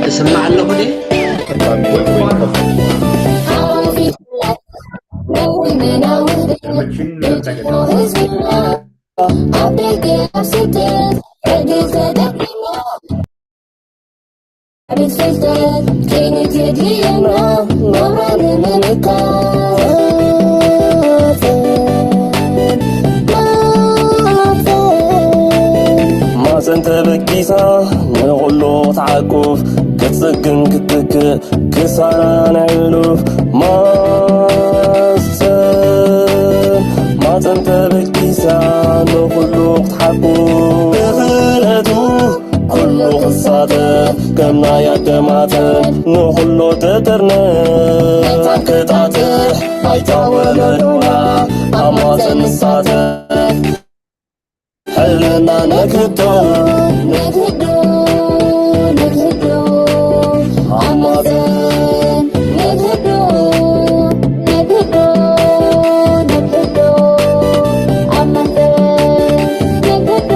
እሰማዕ ኣለኹ ድየ? ማፀን ተበጊሳ ንኹሉ ክትዓቁፍ ክትፅግን ክትትክእ ክሳራ ናይ ሕሉፍ ማፀን ማፀን ተበጊሳ ንኹሉ ክትሓቁፍ ብኽእለቱ ኩሉ ክሳተፍ ከም ናይ ኣደማተ ንኹሉ ተጠርነ ክጣጥሕ ኣይታ ወለዶና ኣብ ማፀን ንሳተፍ ሕልና ነክቶ ነክቶ ነክቶ ኣብ ማፀን ነክቶ ነክቶ ነክቶ ኣብ ማፀን ነክቶ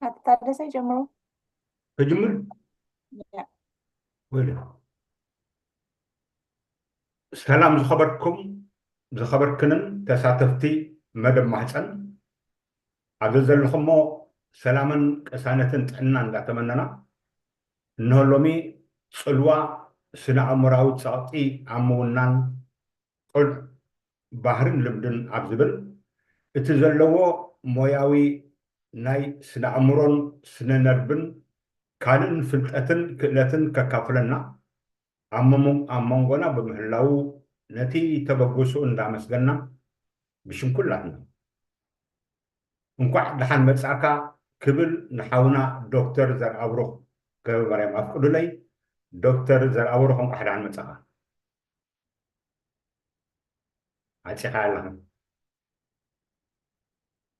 ኣቶ ታደሰ ይጀምሩ። ክጅምር ወደ ሰላም ዝኸበርኩም ዝኸበርክንን ተሳተፍቲ መደብ ማህፀን ኣብ ዘለኹሞ ሰላምን ቅሳነትን ጥዕና እንዳተመነና እንሆ ሎሚ ፅልዋ ስነ ኣእምራዊ ፀቕጢ ኣብ ምውናን ቁልዕ ባህርን ልምድን ኣብ ዝብል እቲ ዘለዎ ሞያዊ ናይ ስነ ኣእምሮን ስነ ነርቭን ካልእን ፍልጠትን ክእለትን ከካፍለና ኣብ መንጎና ብምህላዉ ነቲ ተበግስኡ እንዳመስገና ብሽም ኩላትና እንኳዕ ደሓን መጻእካ ክብል ንሓውና ዶክተር ዘርኣብሩኽ ገብረማርያም ኣፍቅዱለይ። ዶክተር ዘርኣብሩኽ እንኳዕ ደሓን መጻኻ። ዓጺኻ ኣለኻ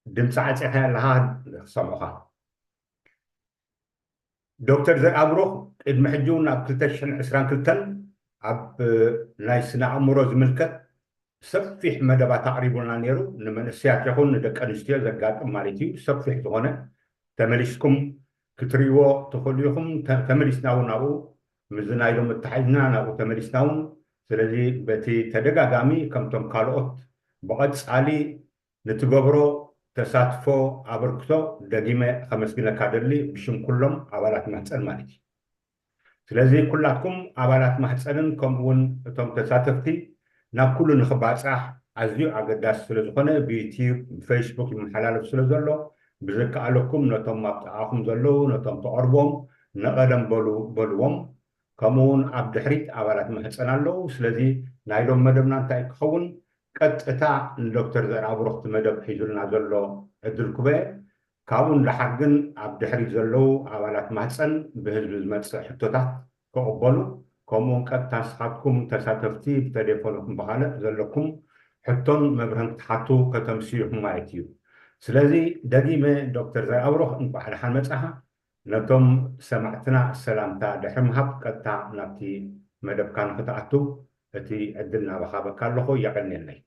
ድምፂ ዓፂኻ ኣለኻ ክሰምዑኻ። ዶክተር ዘርኣብሩኽ ቅድሚ ሕጂ እውን ኣብ ክልተ ሽሕን ዕስራን ክልተን ኣብ ናይ ስነ ኣእምሮ ዝምልከት ሰፊሕ መደባት ኣቕሪቡልና ነይሩ። ንመንእሰያት ይኹን ንደቂ ኣንስትዮ ዘጋጥም ማለት እዩ። ሰፊሕ ዝኾነ ተመሊስኩም ክትርእይዎ ትኽእሉ ኢኹም። ተመሊስና እውን ኣብኡ ምስዚ ናይ ሎሚ ኣተሓሒዝና ናብኡ ተመሊስና እውን ስለዚ በቲ ተደጋጋሚ ከምቶም ካልኦት ብቐጻሊ ንትገብሮ ተሳትፎ ኣበርክቶ ደጊመ ከመስግነካ ደሊ ብሽም ኩሎም ኣባላት ማህፀን ማለት እዩ። ስለዚ ኩላትኩም ኣባላት ማህፀንን ከምኡ እውን እቶም ተሳተፍቲ ናብ ኩሉ ንክባፃሕ ኣዝዩ ኣገዳሲ ስለዝኾነ ብዩትዩብ ብፌስቡክ ይመሓላለፍ ስለዘሎ ብዝከኣለኩም ነቶም ኣብ ጥቓኹም ዘለዉ ነቶም ተቐርቦም ንቐደም በሉ በልዎም። ከምኡ እውን ኣብ ድሕሪት ኣባላት ማህፀን ኣለዉ። ስለዚ ናይ ሎም መደብና እንታይ ክኸውን ቀጥታ ንዶክተር ዘርኣብሩኽቲ መደብ ሒዙልና ዘሎ ዕድል ኩበ ካብኡ ንደሓር ግን ኣብ ድሕሪት ዘለዉ ኣባላት ማህፀን ብህዝቢ ዝመፅእ ሕቶታት ክቕበሉ ከምኡውን ቀጥታ ንስኻትኩም ተሳተፍቲ ብተሌፎንኹም ብኻልእ ዘለኩም ሕቶን መብርህን ክትሓቱ ከተምስዩ ኢኹም ማለት እዩ። ስለዚ ደጊመ ዶክተር ዘርኣብሩኽ እንኳዕ ደሓን መፃኻ። ነቶም ሰማዕትና ሰላምታ ድሕሪ ምሃብ ቀጥታ ናብቲ መደብካ ንክትኣቱ እቲ ዕድል ናባኻ በካ ኣለኹ። የቐንየለይ።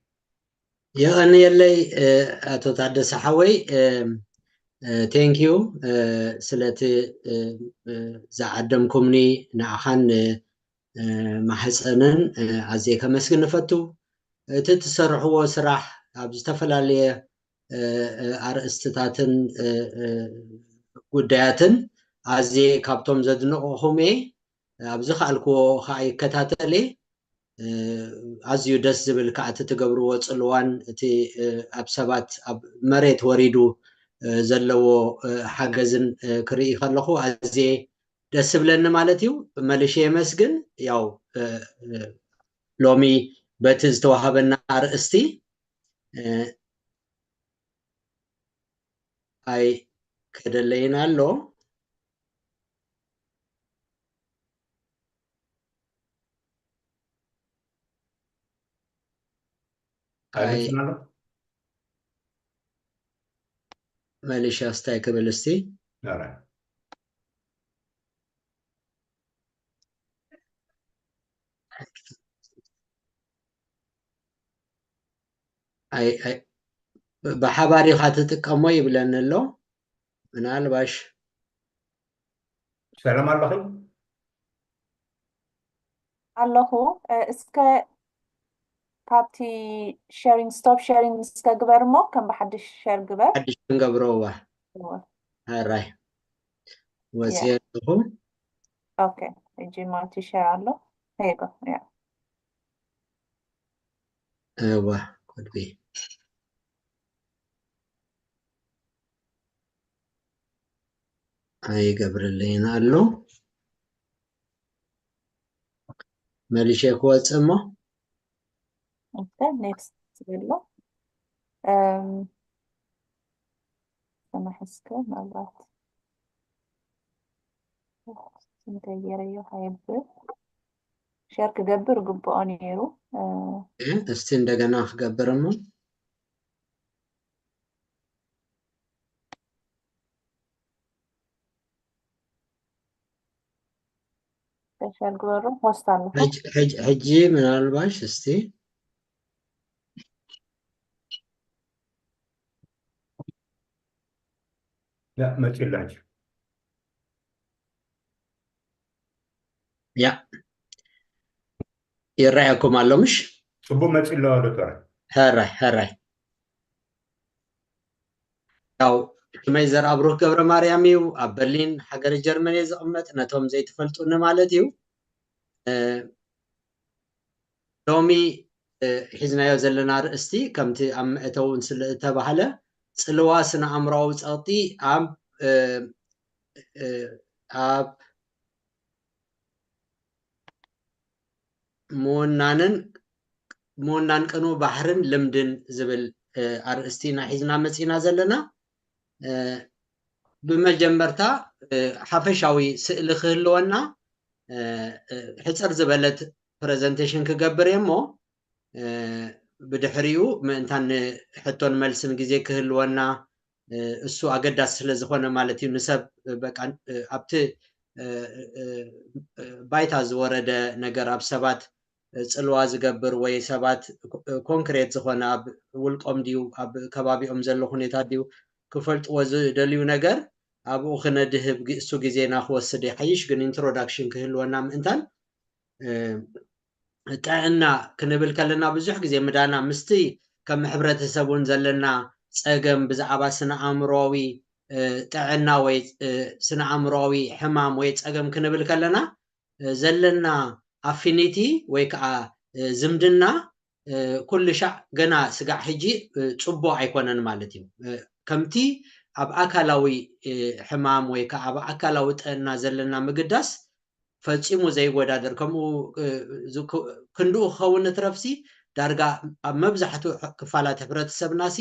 የቐንየለይ ኣቶ ታደሰ ሓወይ። ቴንክ ዩ ስለቲ ዝዓደምኩምኒ ንዓኻን ማሕፀንን ኣዝየ ከመስግን ንፈቱ። እቲ ትሰርሕዎ ስራሕ ኣብ ዝተፈላለየ ኣርእስትታትን ጉዳያትን ኣዝየ ካብቶም ዘድንቑኹም እየ። ኣብ ዝኸኣልክዎ ከዓ ይከታተል እየ። ኣዝዩ ደስ ዝብል ከዓ እቲ ትገብርዎ ፅልዋን እቲ ኣብ ሰባት ኣብ መሬት ወሪዱ ዘለዎ ሓገዝን ክርኢ ከለኹ ኣዝየ ደስ ዝብለኒ ማለት እዩ። መሊሸ የመስግን። ያው ሎሚ በቲ ዝተዋሃበና ኣርእስቲ ኣይከደለይን ኣሎ። ኣይ- ኣይመፅን ኣሎ። መሊሻ ስታይ ክብል እስቲ። ኧረ፣ ኣይ ኣይ ብሓባር ኢኻ ትጥቀሞ ይብለኒ ኣሎ። ምናልባሽ ሰላም ኣለኹም? ኣለኹ። እ፣ እስከ ካብቲ ሸሪንግ፣ ስቶፕ ሸሪንግ እስከ ግበር እሞ ከም ብሓድሽ ሸር ግበር። ሓድሽ ክንገብሮ እዋ። እወ። ሕራይ ወፂ ያ። ኣለኹ። ኦኬ፣ ሕጂ ማልቲ ሸር ኣሎ። ሄጎ ያ። እዋ ኮድቢ ኣይገብርልይን ኣሎ። መሊሸ ክወፅእ እሞ ኦኬ፣ ኔክስት ዘሎ። እም፣ ሰማሕ እስከ ምናልባት እንተይ ገይረዮ ሃይብል ሸር ክገብር ግብኦ ነይሩ። እ፣ እ፣ እስቲ እንደገና ክገብር እሞ ሸር ግበሩ። ሆስት ኣለኹ። ሕጅ- ሕጅ- ሕጂ ምናልባሽ እስቲ ያ፣ መፂኡ ኣሎ ሕጂ። ያ ይረኣየኩም ኣሎ ምሽ? ፅቡቅ መፂኡ ኣሎ ዶክተር። ሕራይ ሕራይ። ያው ሽመይ ዘርኣብሩክ ገብረ ማርያም እዩ። ኣብ በርሊን ሃገረ ጀርመን እየ ዝቕመጥ። ነቶም ዘይትፈልጡኒ ማለት እዩ። እ፣ ሎሚ እ፣ ሒዝናዮ ዘለና ኣርእስቲ ከምቲ ኣብ መእተዊ እውን ስለ እተባህለ ጽልዋ ስነ ኣእምሮኣዊ ጸቕጢ ኣብ እ፣ እ፣ ኣብ ምውናንን ምውናን ቅንኡ ባሕርን ልምድን ዝብል እ፣ ኣርእስቲ ኢና ሒዝና መጺና ዘለና። እ፣ ብመጀመርታ እ፣ ሓፈሻዊ ስእሊ ክህልወና እ፣ እ፣ ሕጽር ዝበለት ፕረዘንቴሽን ክገብር እየ እሞ እ፣ ብድሕሪኡ ምእንታን ንሕቶን መልስን ግዜ ክህልወና እ፣ እሱ ኣገዳሲ ስለ ዝኾነ ማለት እዩ። ንሰብ እ፣ በቃ እ፣ ኣብቲ እ፣ እ፣ እ፣ ባይታ ዝወረደ ነገር ኣብ ሰባት እ፣ ጽልዋ ዝገብር ወይ ሰባት እ፣ ኮንክሬት ዝኾነ ኣብ ውልቆም ድዩ ኣብ ከባቢኦም ዘሎ ኩነታት ድዩ ክፈልጥዎ ዝደልዩ ነገር ኣብኡ ክነድህብ ግ- እሱ ግዜና ክወስድ ይሓይሽ። ግን ኢንትሮዳክሽን ክህልወና ምእንታን እ፣ ጥዕና ክንብል ከለና ብዙሕ ግዜ ምዳና ምስቲ ከም ሕብረተሰብ እውን ዘለና ጸገም ብዛዕባ ስነ ኣእምሮዊ እ፣ ጥዕና ወይ እ፣ ስነ ኣእምሮዊ ሕማም ወይ ጸገም ክንብል ከለና እ፣ ዘለና ኣፊኒቲ ወይ ከዓ እ፣ ዝምድና እ፣ ኩሉ ሻዕ ገና ስጋዕ ሕጂ እ፣ ጽቡቕ ኣይኮነን ማለት እዩ። እ፣ ከምቲ ኣብ ኣካላዊ እ፣ ሕማም ወይ ከዓ ኣብ ኣካላዊ ጥዕና ዘለና ምግዳስ ፈጺሙ ዘይወዳደር፣ ከምኡ እ፣ ዝክ- ክንድኡ ክኸውን እትረፍሲ ዳርጋ ኣብ መብዛሕትኡ ሕ- ክፋላት ሕብረተሰብናሲ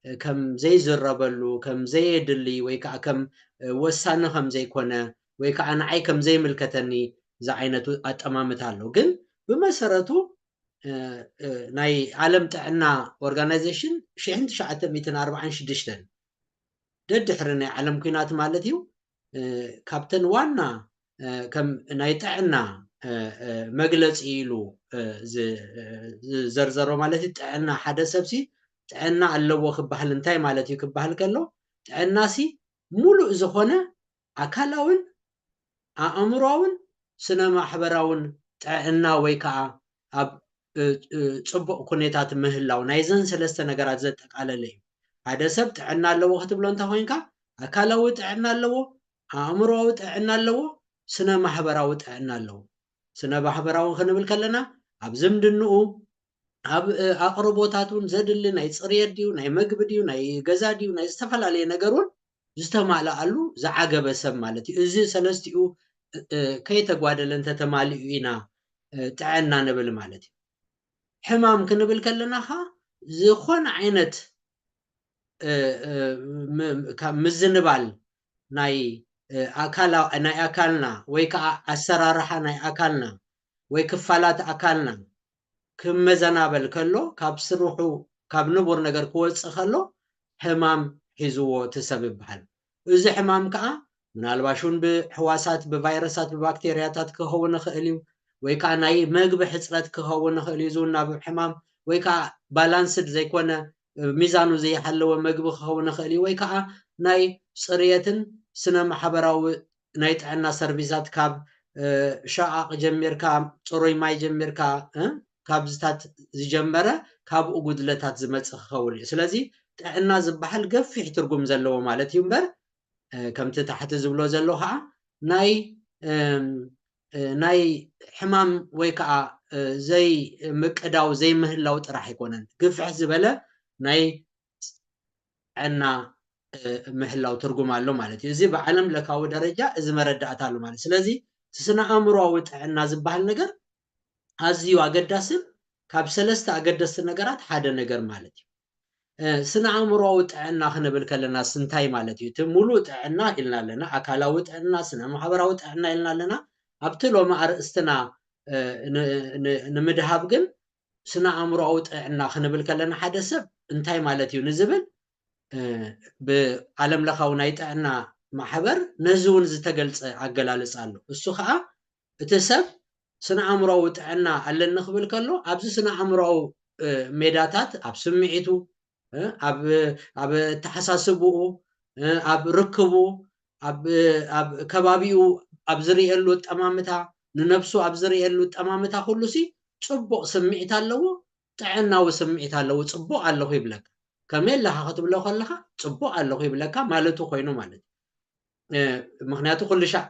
እ፣ ከም ዘይዝረበሉ፣ ከም ዘየድሊ ወይ ከዓ ከም እ፣ ወሳኒ ከም ዘይኮነ ወይ ከዓ ንዓይ ከም ዘይምልከተኒ ዝዓይነቱ ኣጠማምታ ኣሎ። ግን ብመሰረቱ እ፣ እ፣ ናይ ዓለም ጥዕና ኦርጋናይዜሽን ሽሕን ትሽዓተ ሚእትን ኣርባዓን ሽዱሽተን ደድሕሪ ናይ ዓለም ኲናት ማለት እዩ እ፣ ካብተን ዋና እ፣ ከም ናይ ጥዕና እ፣ እ፣ መግለፂ ኢሉ እ፣ ዝ- እ፣ ዝዘርዘሮ ማለት እዩ። ጥዕና ሓደ ሰብሲ ጥዕና ኣለዎ ክበሃል እንታይ ማለት እዩ ክበሃል ከሎ ጥዕናሲ ሙሉእ ዝኾነ ኣካላውን ኣእምሮኣውን ስነ ማሕበራውን ጥዕና ወይ ከዓ ኣብ እ፣ እ፣ ፅቡቕ ኩነታት ምህላው ናይዘን ሰለስተ ነገራት ዘጠቃለለ እዩ። ሓደ ሰብ ጥዕና ኣለዎ ክትብሎ እንተ ኮይንካ ኣካላዊ ጥዕና ኣለዎ፣ ኣእምሮኣዊ ጥዕና ኣለዎ፣ ስነ ማሕበራዊ ጥዕና ኣለዎ። ስነ ማሕበራዊ ክንብል ከለና ኣብ ዝምድንኡ ኣብ እ፣ ኣቕርቦታት እውን ዘድሊ ናይ ፅርየት ድዩ ናይ መግቢ ድዩ ናይ ገዛ ድዩ ናይ ዝተፈላለየ ነገር እውን ዝተማልኣሉ ዝዓገበ ሰብ ማለት እዩ። እዚ ሰለስቲኡ እ፣ እ፣ ከይተጓደለ እንተተማሊኡ ኢና እ፣ ጥዕና ንብል ማለት እዩ። ሕማም ክንብል ከለና ኸ ዝኾነ ዓይነት እ፣ እ፣ ም- ካብ ምዝንባል ናይ እ፣ ኣካላ ናይ ኣካልና ወይ ከዓ ኣሰራርሓ ናይ ኣካልና ወይ ክፋላት ኣካልና ክመዘናበል ከሎ፣ ካብ ስርሑ፣ ካብ ንቡር ነገር ክወፅእ ከሎ ሕማም ሒዝዎ እቲ ሰብ ይበሃል። እዚ ሕማም ከዓ ምናልባሽ እውን ብሕዋሳት፣ ብቫይረሳት፣ ብባክቴርያታት ክኸውን ይኽእል እዩ፣ ወይ ከዓ ናይ መግቢ ሕፅረት ክኸውን ይኽእል እዩ። እዚ እውን ናብ ሕማም ወይ ከዓ ባላንስድ ዘይኮነ፣ ሚዛኑ ዘይሓለወ መግቢ ክኸውን ይኽእል እዩ፣ ወይ ከዓ ናይ ፅርየትን ስነ ማሕበራዊ ናይ ጥዕና ሰርቪሳት ካብ ሸቓቕ ጀሚርካ፣ ፅሩይ ማይ ጀሚርካ፣ ካብዝታት ዝጀመረ፣ ካብኡ ጉድለታት ዝመፅእ ክኸውን እዩ። ስለዚ ጥዕና ዝበሃል ገፊሕ ትርጉም ዘለዎ ማለት እዩ እምበር፣ ከምቲ ታሕቲ ዝብሎ ዘሎ ከዓ ናይ ናይ ሕማም ወይ ከዓ ዘይምቅዳው ዘይምህላው ጥራሕ ኣይኮነን። ግፍሕ ዝበለ ናይ ጥዕና ምህላው ትርጉም ኣሎ ማለት እዩ። እዚ ብዓለም ለካዊ ደረጃ እዚ መረዳእታ ኣሎ ማለት። ስለዚ እቲ ስነ ኣእምሮዊ ጥዕና ዝበሃል ነገር ኣዝዩ ኣገዳስን ካብ ሰለስተ ኣገደስቲ ነገራት ሓደ ነገር ማለት እዩ። ስነ ኣእምሮዊ ጥዕና ክንብል ከለና እንታይ ማለት እዩ? እቲ ሙሉእ ጥዕና ኢልና ኣለና፣ ኣካላዊ ጥዕና፣ ስነ ማሕበራዊ ጥዕና ኢልና ኣለና። ኣብቲ ሎሚ ኣርእስትና ንምድሃብ ግን ስነ ኣእምሮዊ ጥዕና ክንብል ከለና ሓደ ሰብ እንታይ ማለት እዩ ንዝብል ብዓለም ለኻዊ ናይ ጥዕና ማሕበር ነዚ እውን ዝተገልጸ ኣገላልጻ ኣሎ። እሱ ከዓ እቲ ሰብ ስነ ኣእምሮዊ ጥዕና ኣለኒ ክብል ከሎ ኣብዚ ስነ ኣእምሮዊ ሜዳታት ኣብ ስምዒቱ፣ ኣብ ኣተሓሳስብኡ፣ ኣብ ርክቡ፣ ኣብ ከባቢኡ፣ ኣብ ዝርእየሉ ኣጠማምታ፣ ንነብሱ ኣብ ዝርእየሉ ኣጠማምታ ኩሉ ሲ ጽቡቕ ስምዒት ኣለዎ፣ ጥዕናዊ ስምዒት ኣለዎ፣ ጽቡቕ ኣለኹ ይብለካ። ከመይ ኣለኻ ክትብሎ ከለኻ ጽቡቕ ኣለኹ ይብለካ ማለቱ ኮይኑ ማለት እዩ። ምክንያቱ ኩሉ ሻዕ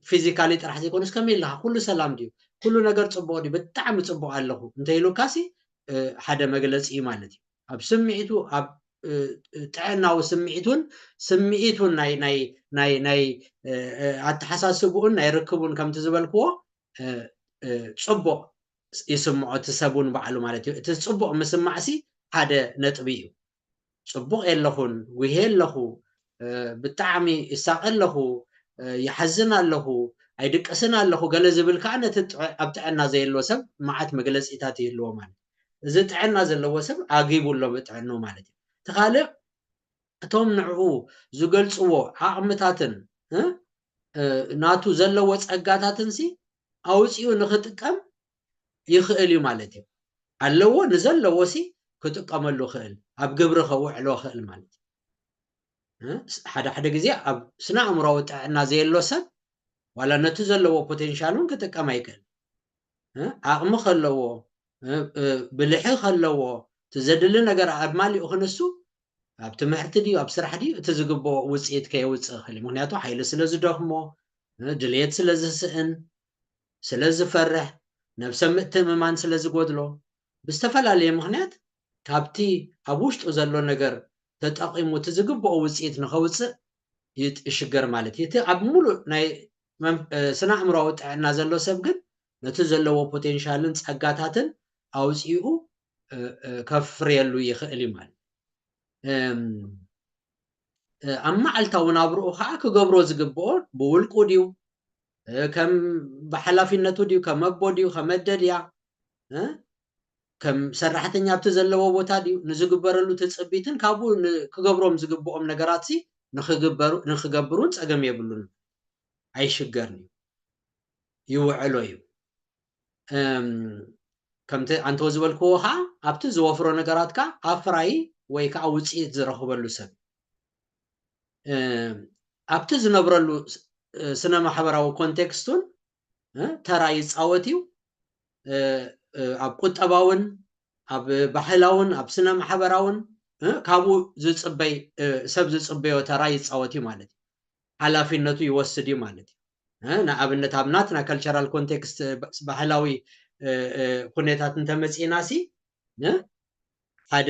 ፊዚካሊ ጥራሕ ዘይኮነስ ከመይ ኣለካ፣ ኩሉ ሰላም ድዩ፣ ኩሉ ነገር ፅቡቅ ድዩ፣ ብጣዕሚ ፅቡቅ ኣለኹ እንተኢሉካሲ ሓደ መግለፂ እዩ ማለት እዩ። ኣብ ስምዒቱ፣ ኣብ ጥዕናዊ ስምዒቱን ስምዒቱን ናይ ናይ ናይ ናይ ኣተሓሳስብኡን ናይ ርክቡን ከምቲ ዝበልክዎ ፅቡቅ ይስምዖ እቲ ሰብ እውን ባዕሉ ማለት እዩ። እቲ ፅቡቅ ምስማዕሲ ሓደ ነጥቢ እዩ። ፅቡቕ የለኹን፣ ጉሄ ኣለኹ፣ ብጣዕሚ ይሳቐ ኣለኹ፣ ይሓዝን ኣለኹ፣ ኣይድቅስን ኣለኹ ገለ ዝብል ከዓ ነቲ ኣብ ጥዕና ዘየሎ ሰብ መዓት መግለፂታት ይህልዎ ማለት እዩ። እዚ ጥዕና ዘለዎ ሰብ ኣጊቡ ኣሎ ብጥዕንኡ ማለት እዩ። እቲ ካልእ እቶም ንዕኡ ዝገልፅዎ ዓቕምታትን ናቱ ዘለዎ ፀጋታትን ሲ ኣውፂኡ ንክጥቀም ይኽእል እዩ ማለት እዩ። ኣለዎ፣ ንዘለዎ ሲ ክጥቀመሉ ይኽእል፣ ኣብ ግብሪ ከውዕሎ ይኽእል ማለት እዩ። ሓደ ሓደ ግዜ ኣብ ስነ ኣእምሮዊ ጥዕና ዘየሎ ሰብ ዋላ ነቲ ዘለዎ ፖቴንሻል እውን ክጥቀም ኣይክእል። ዓቕሚ ከለዎ፣ ብልሒ ከለዎ፣ እቲ ዘድሊ ነገር ኣብ ማሊኡ ክንሱ ኣብ ትምህርቲ ድዩ ኣብ ስራሕ ድዩ እቲ ዝግብኦ ውፅኢት ከየውፅእ ይኽእል እዩ። ምክንያቱ ሓይሊ ስለ ዝደኽሞ፣ ድልየት ስለ ዝስእን፣ ስለ ዝፈርሕ፣ ነብሰ ምትእምማን ስለ ዝጎድሎ፣ ብዝተፈላለየ ምክንያት ካብቲ ኣብ ውሽጡ ዘሎ ነገር ተጠቒሙ እቲ ዝግብኦ ውፅኢት ንኸውፅእ ይሽገር ማለት እዩ። እቲ ኣብ ሙሉእ ናይ ስነ ኣእምሮዊ ጥዕና ዘሎ ሰብ ግን ነቲ ዘለዎ ፖቴንሻልን ፀጋታትን ኣውፂኡ ከፍርየሉ ይኽእል እዩ ማለት። ኣብ መዓልታዊ ናብርኡ ከዓ ክገብሮ ዝግብኦ ብውልቁ ድዩ፣ ከም ብሓላፊነቱ ድዩ፣ ከም ኣቦ ድዩ፣ ከም ኣደ ድያ፣ ከም ሰራሕተኛ ኣብቲ ዘለዎ ቦታ ድዩ፣ ንዝግበረሉ ትፅቢትን ካብኡ ክገብሮም ዝግብኦም ነገራት ንክገብሩን ፀገም የብሉን፣ ኣይሽገርን እዩ፣ ይውዕሎ እዩ። ከምቲ ኣንተወ ዝበልክዎ ከዓ ኣብቲ ዝወፍሮ ነገራት ከዓ ኣፍራዪ ወይ ከዓ ውፅኢት ዝረኽበሉ ሰብ ኣብቲ ዝነብረሉ ስነ ማሕበራዊ ኮንቴክስቱን ተራ ይፃወት እዩ። ኣብ ቁጠባውን ኣብ ባህላውን ኣብ ስነ ማሕበራውን ካብኡ ዝፅበይ ሰብ ዝፅበዮ ተራ ይፃወት እዩ ማለት እዩ። ሓላፊነቱ ይወስድ እዩ ማለት እዩ። ንኣብነት ኣብ ናትና ካልቸራል ኮንቴክስት ባህላዊ ኩነታት እንተመፂእና ሲ ሓደ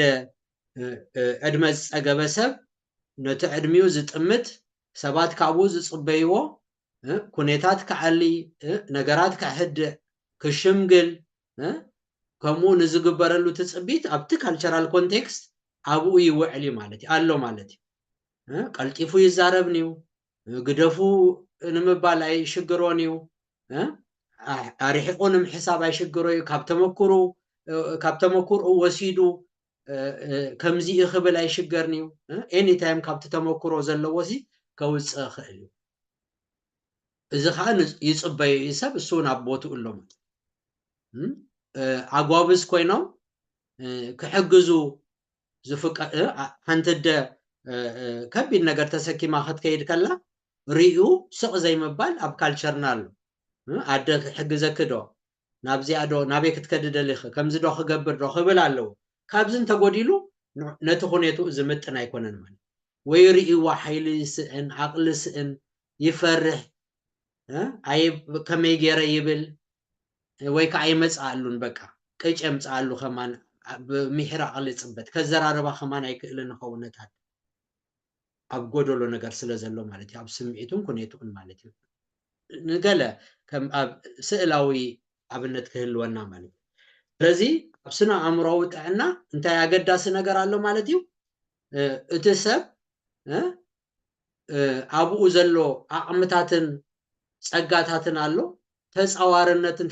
ዕድመ ዝፀገበ ሰብ ነቲ ዕድሚኡ ዝጥምት ሰባት ካብኡ ዝፅበይዎ ኩነታት ክዓሊ ነገራት ከሕድእ ክሽምግል ከምኡ ንዝግበረሉ ትፅቢት ኣብቲ ካልቸራል ኮንቴክስት ኣብኡ ይውዕል እዩ ማለት እዩ ኣሎ ማለት እዩ። ቀልጢፉ ይዛረብን እዩ፣ ግደፉ ንምባል ኣይሽግሮን እዩ። ኣርሒቑ ንምሕሳብ ኣይሽግሮ እዩ። ካብ ተመክሩ ካብ ተመክርኡ ወሲዱ ከምዚ እዩ ክብል ኣይሽገርን እዩ። ኤኒታይም ካብቲ ተመክሮ ዘለዎ ሲ ከውፅእ ይኽእል እዩ። እዚ ከዓ ይፅበዮ እዩ ሰብ፣ እሱ እውን ኣብ ቦትኡ ኣሎ ማለት። ኣጓብዝ ኮይኖም ክሕግዙ ዝፍቀ ሓንቲ ኣደ ከቢድ ነገር ተሰኪማ ክትከይድ ከላ ርእዩ ስቕ ዘይምባል ኣብ ካልቸርና ኣሎ። ኣደ ክሕግዘኪ ዶ፣ ናብዚኣ ዶ፣ ናበይ ክትከዲ ደሊኺ፣ ከምዚ ዶ ክገብር ዶ ክብል ኣለዎ። ካብዚ እንተጎዲሉ ነቲ ኩኔትኡ ዝምጥን ኣይኮነን ማለት። ወይ ርእይዋ ሓይሊ ይስእን፣ ዓቕሊ ይስእን፣ ይፈርሕ፣ ኣይ ከመይ ገይረ ይብል፣ ወይ ከዓ ይመፅኣሉን፣ በቃ ቅጭ የምፅኣሉ ከማን፣ ብምሒር ዓቕሊ ይፅበት፣ ከዘራርባ ከማን ኣይክእልን ይኸውን ነታ ኣብ ጎደሎ ነገር ስለ ዘሎ ማለት እዩ፣ ኣብ ስምዒቱን ኩኔትኡን ማለት እዩ። ንገለ ከም ኣብ ስእላዊ ኣብነት ክህልወና ማለት እዩ። ስለዚ ኣብ ስነ ኣእምሮዊ ጥዕና እንታይ ኣገዳሲ ነገር ኣሎ ማለት እዩ? እቲ ሰብ ኣብኡ ዘሎ ዓቕምታትን ጸጋታትን ኣሎ፣ ተጻዋርነትን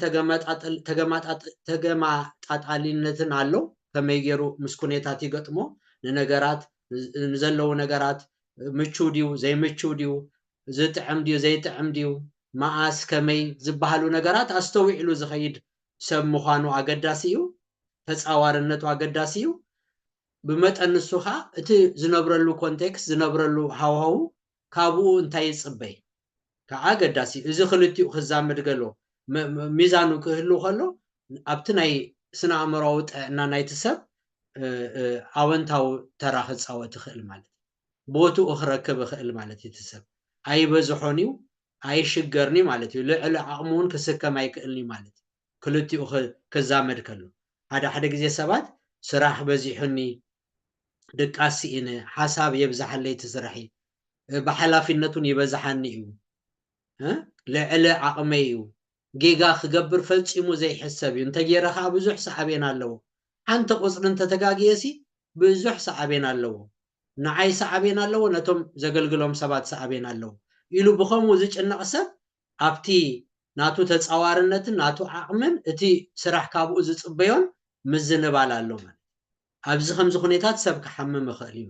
ተገማጣጣልነትን ኣሎ። ከመይ ገይሩ ምስ ኩነታት ይገጥሞ፣ ንነገራት፣ ንዘለዉ ነገራት ምቹው ድዩ ዘይምቹው ድዩ፣ ዝጥዕም ድዩ ዘይጥዕም ድዩ፣ መኣስ ከመይ ዝበሃሉ ነገራት ኣስተዊዕሉ ዝኸይድ ሰብ ምዃኑ ኣገዳሲ እዩ። ተጻዋርነቱ ኣገዳሲ እዩ። ብመጠን ንሱ ኸኣ እቲ ዝነብረሉ ኮንቴክስት፣ ዝነብረሉ ሃዋህው ካብኡ እንታይ ይጽበይ ከዓ ኣገዳሲ እዩ። እዚ ክልቲኡ ክዛመድ ገሎ ሚዛኑ ክህሉ ከሎ ኣብቲ ናይ ስነ ኣእምሮዊ ጥዕና ናይቲ ሰብ ኣወንታዊ ተራ ክፃወት ይኽእል ማለት እዩ። ቦትኡ ክረክብ ይኽእል ማለት እዩ። እቲ ሰብ ኣይበዝሖን እዩ፣ ኣይሽገርን እዩ ማለት እዩ። ልዕሊ ዓቕሙ እውን ክስከም ኣይክእልን እዩ ማለት እዩ። ክልቲኡ ክዛመድ ከሎ ሓደ ሓደ ግዜ ሰባት ስራሕ በዚሑኒ፣ ድቃስ ስኢነ፣ ሓሳብ የብዝሓለይ እቲ ስራሒ፣ ብሓላፊነት እውን ይበዝሓኒ እዩ፣ ልዕሊ ዓቕመይ እዩ፣ ጌጋ ክገብር ፈጺሙ ዘይሕሰብ እዩ፣ እንተገይረ ከዓ ብዙሕ ሳዕቤን ኣለዎ። ሓንቲ ቁፅሪ እንተተጋግየሲ ብዙሕ ሳዕቤን ኣለዎ። ንዓይ ሳዕቤን ኣለዎ፣ ነቶም ዘገልግሎም ሰባት ሳዕቤን ኣለዎ ኢሉ ብኸምኡ ዝጭነቕ ሰብ ኣብቲ ናቱ ተጻዋርነትን ናቱ ዓቕምን እቲ ስራሕ ካብኡ ዝጽበዮን ምዝንባል ኣሎ ማለት እዩ። ኣብዚ ከምዚ ኩነታት ሰብ ክሓምም ይኽእል እዩ።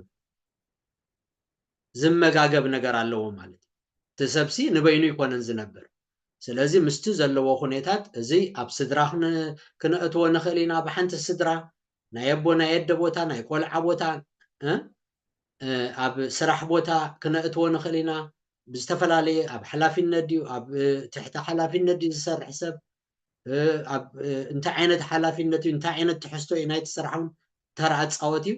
ዝመጋገብ ነገር ኣለዎ ማለት እዩ። እቲ ሰብሲ ንበይኑ ኣይኮነን ዝነብር። ስለዚ ምስቲ ዘለዎ ኩነታት እዚ ኣብ ስድራ ክነእትዎ ንኽእል ኢና። ብሓንቲ ስድራ ናይ ኣቦ ናይ ኣደ ቦታ፣ ናይ ቆልዓ ቦታ፣ ኣብ ስራሕ ቦታ ክነእትዎ ንኽእል ኢና። ብዝተፈላለየ ኣብ ሓላፊነት ድዩ ኣብ ትሕቲ ሓላፊነት ድዩ ዝሰርሕ ሰብ፣ ኣብ እንታይ ዓይነት ሓላፊነት እዩ፣ እንታይ ዓይነት ትሕዝቶ እዩ ናይቲ ስራሕ እውን ተራ ኣፃወት እዩ።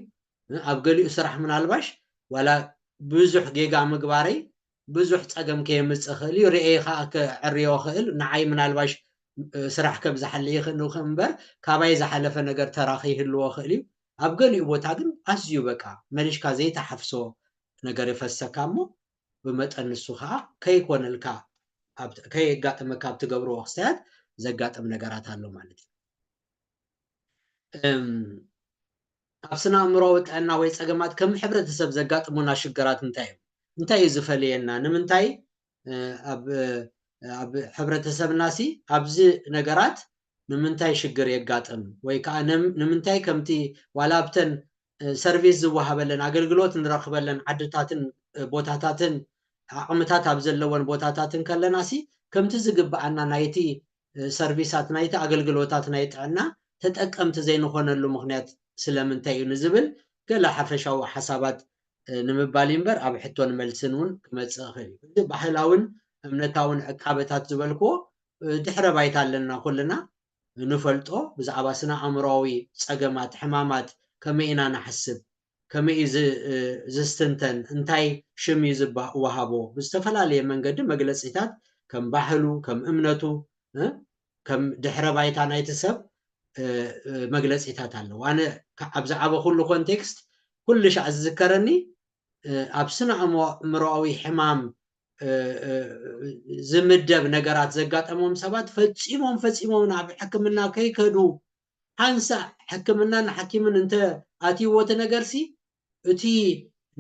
ኣብ ገሊኡ ስራሕ ምናልባሽ ዋላ ብዙሕ ጌጋ ምግባረይ ብዙሕ ፀገም ከየምፅእ ይኽእል እዩ። ርእየ ከዓ ከዕርዮ ይኽእል። ንዓይ ምናልባሽ ስራሕ ከብዝሓለይ ይኽእል እምበር ካባይ ዝሓለፈ ነገር ተራ ከይህልዎ ይኽእል እዩ። ኣብ ገሊኡ ቦታ ግን ኣዝዩ በቃ መሊሽካ ዘይተሓፍሶ ነገር ይፈሰካ እሞ ብመጠን ንሱ ከዓ ከይኮነልካ ከየጋጥመካ ኣብ ትገብርዎ ክስተያት ዘጋጥም ነገራት ኣሎ ማለት እዩ። ኣብ ስነ ኣእምሮዊ ጥዕና ወይ ፀገማት ከም ሕብረተሰብ ዘጋጥሙና ሽግራት እንታይ እዮም? እንታይ እዩ ዝፈልየና? ንምንታይ ኣብ ሕብረተሰብና ሲ ኣብዚ ነገራት ንምንታይ ሽግር የጋጥም ወይ ከዓ ንምንታይ ከምቲ ዋላ ኣብተን ሰርቪስ ዝወሃበለን ኣገልግሎት ንረኽበለን ዓድታትን ቦታታትን ዓቕምታት ኣብ ዘለወን ቦታታትን ከለና ሲ ከምቲ ዝግብኣና ናይቲ ሰርቪሳት ናይቲ ኣገልግሎታት ናይ ጥዕና ተጠቀምቲ ዘይንኾነሉ ምኽንያት ስለምንታይ እዩ ንዝብል ገለ ሓፈሻዊ ሓሳባት ንምባል እዩ እምበር ኣብ ሕቶን መልስን እውን ክመፅእ ይኽእል እዩ። እዚ ባህላውን እምነታውን ዕቃበታት ዝበልክዎ ድሕረ ባይታ ኣለና ኩልና ንፈልጦ ብዛዕባ ስነ ኣእምሮዊ ፀገማት ሕማማት ከመይ ኢና ንሓስብ ከመይ እዩ ዝስትንተን እንታይ ሽም እዩ ዝወሃቦ ብዝተፈላለየ መንገዲ መግለፂታት ከም ባህሉ ከም እምነቱ ከም ድሕረ ባይታ ናይቲ ሰብ መግለፂታት ኣለዎ። ኣነ ኣብ ዝዓበኹሉ ኮንቴክስት ኩሉ ሻዕ ዝዝከረኒ ኣብ ስነ ኣእምሮኣዊ ሕማም ዝምደብ ነገራት ዘጋጠሞም ሰባት ፈፂሞም ፈፂሞም ናብ ሕክምና ከይከዱ ሓንሳእ ሕክምናን ሓኪምን እንተ ኣትይዎ እቲ ነገርሲ እቲ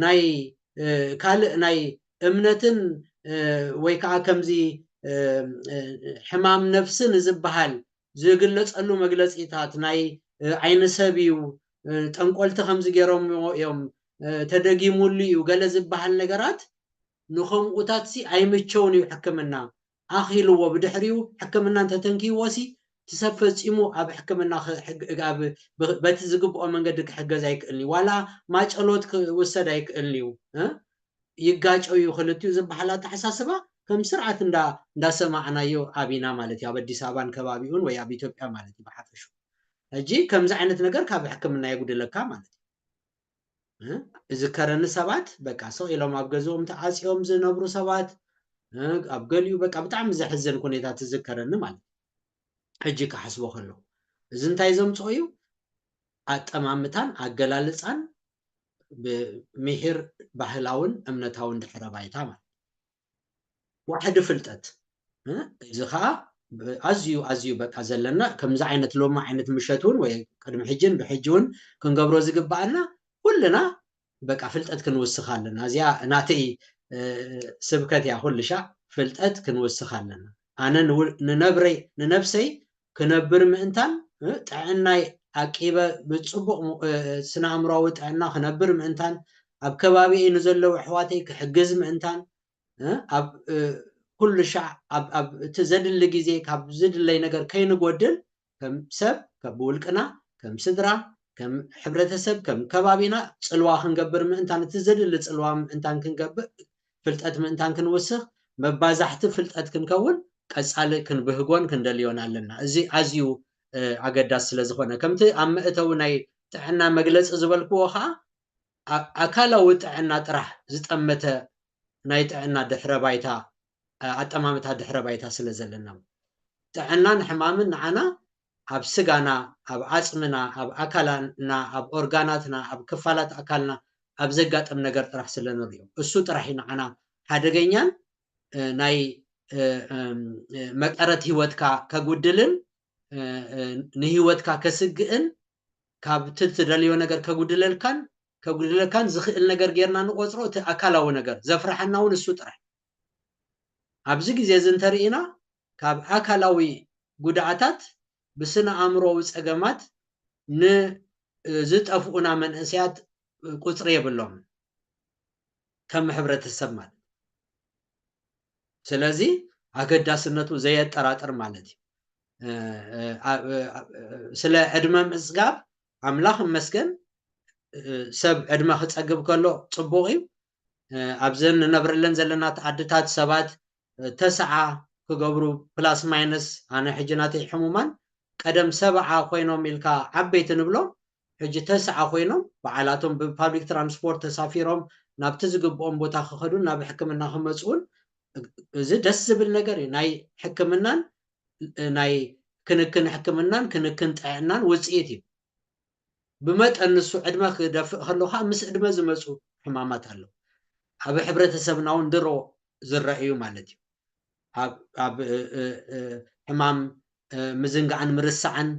ናይ ካልእ ናይ እምነትን ወይ ከዓ ከምዚ ሕማም ነፍሲ ንዝበሃል ዝግለፀሉ መግለፂታት ናይ ዓይኒ ሰብ እዩ፣ ጠንቆልቲ ከምዚ ገይሮምዎ እዮም፣ ተደጊሙሉ እዩ ገለ ዝበሃል ነገራት ንከምኡታት ሲ ኣይምቸውን እዩ ሕክምና። ኣኺልዎ ብድሕሪኡ ሕክምና እንተተንክይዎ ሲ እቲ ሰብ ፈጺሙ ኣብ ሕክምና በቲ ዝግብኦ መንገዲ ክሕገዝ ኣይክእልን እዩ። ዋላ ማጨሎት ክውሰድ ኣይክእልን እዩ። ይጋጨው እዩ ክልቲኡ ዝበሃል ኣተሓሳስባ ከም ስርዓት እንዳሰማዕናዮ ኣብ ኢና ማለት እዩ። ኣብ ኣዲስ ኣበባን ከባቢኡን ወይ ኣብ ኢትዮጵያ ማለት እዩ ብሓፈሹ። ሕጂ ከምዚ ዓይነት ነገር ካብ ሕክምና የጉድለካ ማለት እዩ። ዝከረኒ ሰባት በቃ ስቕ ኢሎም ኣብ ገዝኦም ተዓፅዮም ዝነብሩ ሰባት፣ ኣብ ገሊኡ በቃ ብጣዕሚ ዘሕዝን ኩነታት ዝዝከረኒ ማለት እዩ። ሕጂ ክሓስቦ ከለኹ እዚ እንታይ ዘምፅኦ እዩ? ኣጠማምታን ኣገላልፃን ብምሒር ባህላውን እምነታውን ድሕረ ባይታ ማለት ዋሕዲ ፍልጠት። እዚ ከዓ ኣዝዩ ኣዝዩ በቃ ዘለና ከምዚ ዓይነት ሎሚ ዓይነት ምሸት እውን ወይ ቅድሚ ሕጂን ብሕጂ እውን ክንገብሮ ዝግበኣና ኩልና በቃ ፍልጠት ክንውስኽ ኣለና። እዚኣ ናተይ ስብከት እያ። ኩሉ ሻዕ ፍልጠት ክንውስኽ ኣለና። ኣነ ንነብረይ ንነብሰይ ክነብር ምእንታን ጥዕናይ ኣቂበ ብፅቡቕ ስነ ኣእምሮዊ ጥዕና ክነብር ምእንታን ኣብ ከባቢይ ንዘለዉ ኣሕዋተይ ክሕግዝ ምእንታን ኣብ ኩሉ ሻዕ እቲ ዘድሊ ግዜ ካብ ዝድለይ ነገር ከይንጎድል ከም ሰብ ከም ብውልቅና ከም ስድራ ከም ሕብረተሰብ ከም ከባቢና ፅልዋ ክንገብር ምእንታን እቲ ዘድሊ ፅልዋ ምእንታን ክንገብእ ፍልጠት ምእንታን ክንውስኽ መባዛሕቲ ፍልጠት ክንከውን ቀፃሊ ክንብህጎን ክንደልዮን ኣለና። እዚ ኣዝዩ ኣገዳሲ ስለ ዝኾነ ከምቲ ኣብ መእተዊ ናይ ጥዕና መግለፂ ዝበልክዎ ከዓ ኣካላዊ ጥዕና ጥራሕ ዝጠመተ ናይ ጥዕና ድሕረ ባይታ ኣጠማምታ ድሕረ ባይታ ስለ ዘለና ጥዕናን ሕማምን ንዓና ኣብ ስጋና ኣብ ዓፅምና ኣብ ኣካላና ኣብ ኦርጋናትና ኣብ ክፋላት ኣካልና ኣብ ዘጋጥም ነገር ጥራሕ ስለ ንሪኦ እሱ ጥራሕ እዩ ንዓና ሓደገኛን ናይ መቀረት ህይወትካ ከጉድልን ንህይወትካ ከስግእን ካብቲ ትደልዮ ነገር ከጉድለልካን ከጉድለካን ዝኽእል ነገር ጌርና ንቆፅሮ እቲ ኣካላዊ ነገር ዘፍርሓና እውን እሱ ጥራሕ ኣብዚ ግዜ እዚ እንተርኢና ካብ ኣካላዊ ጉድኣታት ብስነ ኣእምሮዊ ፀገማት ንዝጠፍኡና መንእሰያት ቁፅሪ የብሎም ከም ሕብረተሰብ ማለት ስለዚ ኣገዳስነቱ ዘየጠራጥር ማለት እዩ ስለ ዕድመ ምፅጋብ ኣምላኽ እመስገን ሰብ ዕድመ ክፀግብ ከሎ ፅቡቕ እዩ ኣብዘን ንነብረለን ዘለና ዓድታት ሰባት ተስዓ ክገብሩ plus minus ኣነ ሕጂ ናተይ ሕሙማን ቀደም ሰብዓ ኮይኖም ኢልካ ዓበይቲ ንብሎም ሕጂ ተስዓ ኮይኖም በዓላቶም ብ public transport ተሳፊሮም ናብቲ ዝግብኦም ቦታ ክኸዱን ናብ ሕክምና ክመፅኡን እዚ ደስ ዝብል ነገር እዩ ናይ ሕክምናን ናይ ክንክን ሕክምናን ክንክን ጥዕናን ውፅኢት እዩ ብመጠን ንሱ ዕድመ ክደፍእ ከሎ ከዓ ምስ ዕድመ ዝመፁ ሕማማት ኣለዉ ኣብ ሕብረተሰብና እውን ድሮ ዝረአዩ ማለት እዩ ኣብ ሕማም ምዝንጋዕን ምርሳዕን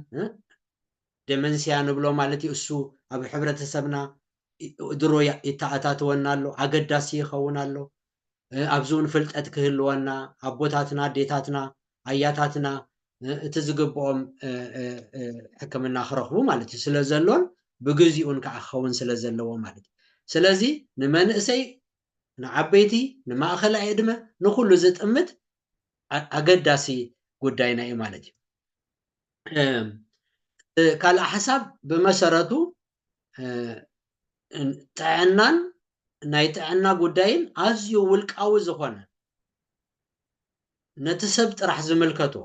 ደመንስያ ንብሎ ማለት እዩ እሱ ኣብ ሕብረተሰብና ድሮ ይተኣታተወና ኣሎ ኣገዳሲ ይኸውን ኣሎ ኣብዚ እውን ፍልጠት ክህልወና ኣቦታትና ኣዴታትና ኣያታትና እቲ ዝግብኦም ሕክምና ክረኽቡ ማለት እዩ ስለ ዘሎን ብግዚኡን ከዓ ክኸውን ስለ ዘለዎ ማለት እዩ ስለዚ ንመንእሰይ ንዓበይቲ ንማእኸላይ ዕድመ ንኩሉ ዝጥምት ኣገዳሲ ጉዳይና እዩ ማለት እዩ ካልእ ሓሳብ ብመሰረቱ ጥዕናን ናይ ጥዕና ጉዳይን ኣዝዩ ውልቃዊ ዝኾነ ነቲ ሰብ ጥራሕ ዝምልከቶ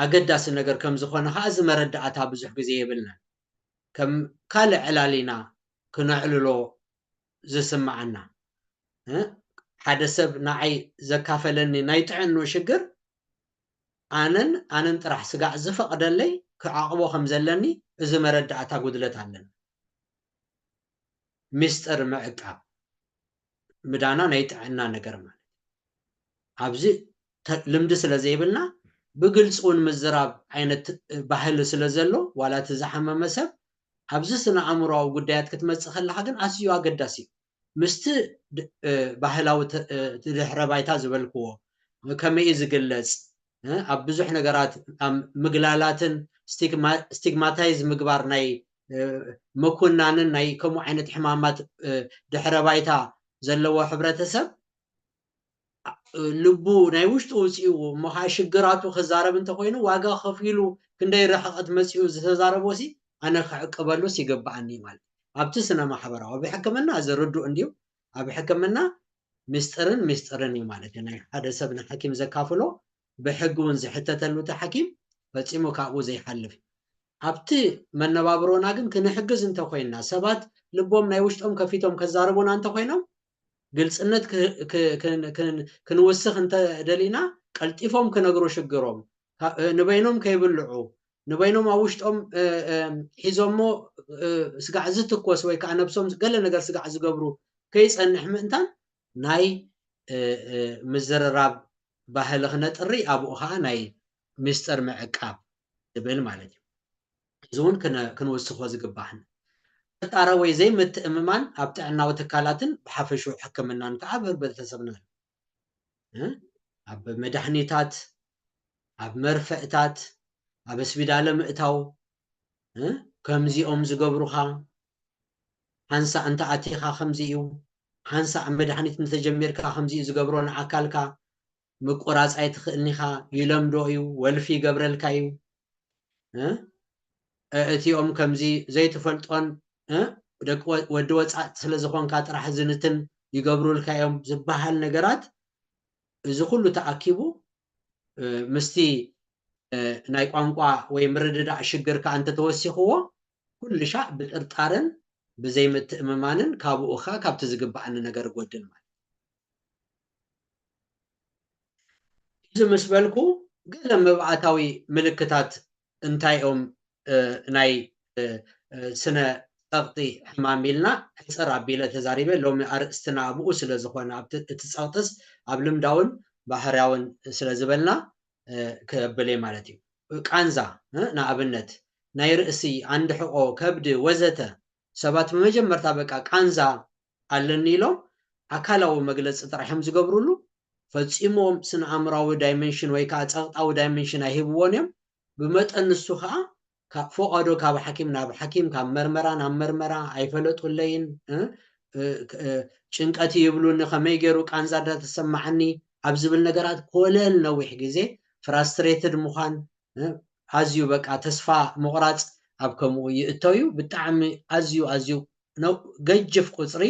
ኣገዳሲ ነገር ከም ዝኾነ ከዓ እዚ መረዳእታ ብዙሕ ግዜ የብልናን ከም ካልእ ዕላል ኢና ክነዕልሎ ዝስምዓና ሓደ ሰብ ንዓይ ዘካፈለኒ ናይ ጥዕንኡ ሽግር ኣነን ኣነን ጥራሕ ስጋዕ ዝፈቕደለይ ክዓቕቦ ከም ዘለኒ እዚ መረዳእታ ጉድለት ኣለኒ ሚስጥር ምዕቃብ ምዳና ናይ ጥዕና ነገር ማለት ኣብዚ ልምዲ ስለ ዘይብልና ብግልፂ እውን ምዝራብ ዓይነት ባህሊ ስለ ዘሎ ዋላ እቲ ዝሓመመ ሰብ ኣብዚ ስነ ኣእምሮዊ ጉዳያት ክትመፅእ ከለካ ግን ኣዝዩ ኣገዳሲ እዩ ምስቲ ባህላዊ ድሕረ ባይታ ዝበልክዎ ከመይ እዩ ዝግለጽ? እ፣ ኣብ ብዙሕ ነገራት ኣብ ምግላላትን ስቲግማ-፣ ስቲግማታይዝ ምግባር ናይ፣ እ፣ ምኩናንን ናይ ከምኡ ዓይነት ሕማማት፣ እ፣ ድሕረ ባይታ ዘለዎ ሕብረተሰብ፣ እ፣ ልቡ ናይ ውሽጡ ውፅኡ እሞ ከዓ ሽግራቱ ክዛረብ እንተኮይኑ ዋጋ ከፊሉ ክንደይ ርሕቐት መፂኡ ዝተዛረቦ ሲ ኣነ ክዕቅበሉስ ይግብኣኒ ማለት እዩ። ኣብቲ ስነ ማሕበራዊ ኣብ ሕክምና እዚ ርዱእ እንድዩ። ኣብ ሕክምና ምስጢርን ምስጢርን እዩ ማለት እዩ። ናይ ሓደ ሰብ ንሓኪም ዘካፍሎ ብሕጊ እውን ዝሕተተሉ እቲ ሓኪም ፈጺሙ ካብኡ ዘይሓልፍ። ኣብቲ መነባብሮና ግን ክንሕግዝ እንተኮይንና ሰባት ልቦም ናይ ውሽጦም ከፊቶም ከዛርቡና እንተኮይኖም ግልጽነት ክ-፣ ክ-፣ ክን-፣ ክን-፣ ክንውስኽ እንተደሊና ቀልጢፎም ክነግሩ ሽግሮም ካ-፣ ንበይኖም ከይብልዑ ንበይኖም ኣብ ውሽጦም፣ እ፣ እ፣ ሒዞሞ፣ እ፣ ስጋዕ ዝትኮስ ወይ ከዓ ነብሶም ገለ ነገር ስጋዕ ዝገብሩ ከይጸንሕ ምእንታን ናይ፣ እ፣ እ፣ ምዝርራብ ባህሊ ክነጥሪ ኣብኡ ከዓ ናይ ምስጢር ምዕቃብ ዝብል ማለት እዩ። እዚ እውን ክነ-፣ ክንውስኾ ዝግባህን ጥርጣረ ወይ ዘይምትእምማን ኣብ ጥዕናዊ ትካላትን ብሓፈሽኡ ሕክምናን ከዓ ኣብ ህብረተሰብና ኣሎ። እ? ኣብ መድሓኒታት፣ ኣብ መርፍእታት፣ ኣብ ስፒዳለ ምእታው፣ እ? ከምዚኦም ዝገብሩኻ፣ ሓንሳእ እንተ ኣቲኻ ከምዚ እዩ፣ ሓንሳእ መድሓኒት እንተጀሚርካ ከምዚ እዩ ዝገብሮ ንኣካልካ፣ ምቁራጽ ኣይትኽእልን ኢኻ፣ ይለምዶ እዩ፣ ወልፊ ይገብረልካ እዩ። እ? እ፣ እቲኦም ከምዚ ዘይትፈልጦን፣ እ፣ ደቂ ወ-፣ ወዲ ወጻእቲ ስለ ዝኾንካ ጥራሕ ዝንትን ይገብሩልካ እዮም ዝበሃል ነገራት፣ እዚ ኩሉ ተኣኪቡ፣ እ፣ ምስቲ፣ እ፣ ናይ ቋንቋ ወይ ምርድዳእ ሽግር ከኣ እንተተወሲኽዎ፣ ኩሉ ሻዕ ብጥርጣረን ብዘይምትእምማንን ካብኡ ከኣ ካብቲ ዝግብኣኒ ነገር እጎድል ማለት እዩ። እዚ ምስ በልኩ፣ ገለ መብኣታዊ ምልክታት እንታይ እዮም፣ እ፣ ናይ፣ እ፣ እ፣ ስነ ጸቕጢ ሕማም ኢልና ሕጽር ኣቢለ ተዛሪበ። ሎሚ ኣርእስትና ኣብኡ ስለ ዝኾነ፣ ኣብቲ፣ እቲ ጸቕጥስ ኣብ ልምዳውን ባህርያውን ስለ ዝበልና፣ እ፣ ከብል እየ ማለት እዩ። ቃንዛ፣ እ፣ ንኣብነት፣ ናይ ርእሲ፣ ኣንድሕቖ፣ ከብዲ፣ ወዘተ። ሰባት ብመጀመርታ በቃ ቃንዛ ኣለኒ ኢሎም ኣካላዊ መግለጺ ጥራሕ እዮም ዝገብሩሉ። ፈጺሞም ስነ ኣእምራዊ ዳይመንሽን ወይ ከዓ ጸቕጣዊ ዳይመንሽን ኣይህብዎን እዮም። ብመጠን ንሱ ከዓ ካብ ፈቓዶ ካብ ሓኪም ናብ ሓኪም፣ ካብ መርመራ ናብ መርመራ ኣይፈለጡለይን፣ እ፣ እ፣ እ፣ ጭንቀት ይብሉኒ፣ ከመይ ገይሩ ቃንዛ እንዳተሰማዓኒ ኣብ ዝብል ነገራት ኮለል ነዊሕ ግዜ ፍራስትሬትድ ምዃን፣ እ፣ ኣዝዩ በቃ ተስፋ ምቑራጽ ኣብ ከምኡ ይእተው እዩ። ብጣዕሚ ኣዝዩ፣ ኣዝዩ ነው፣ ገጅፍ ቁጽሪ፣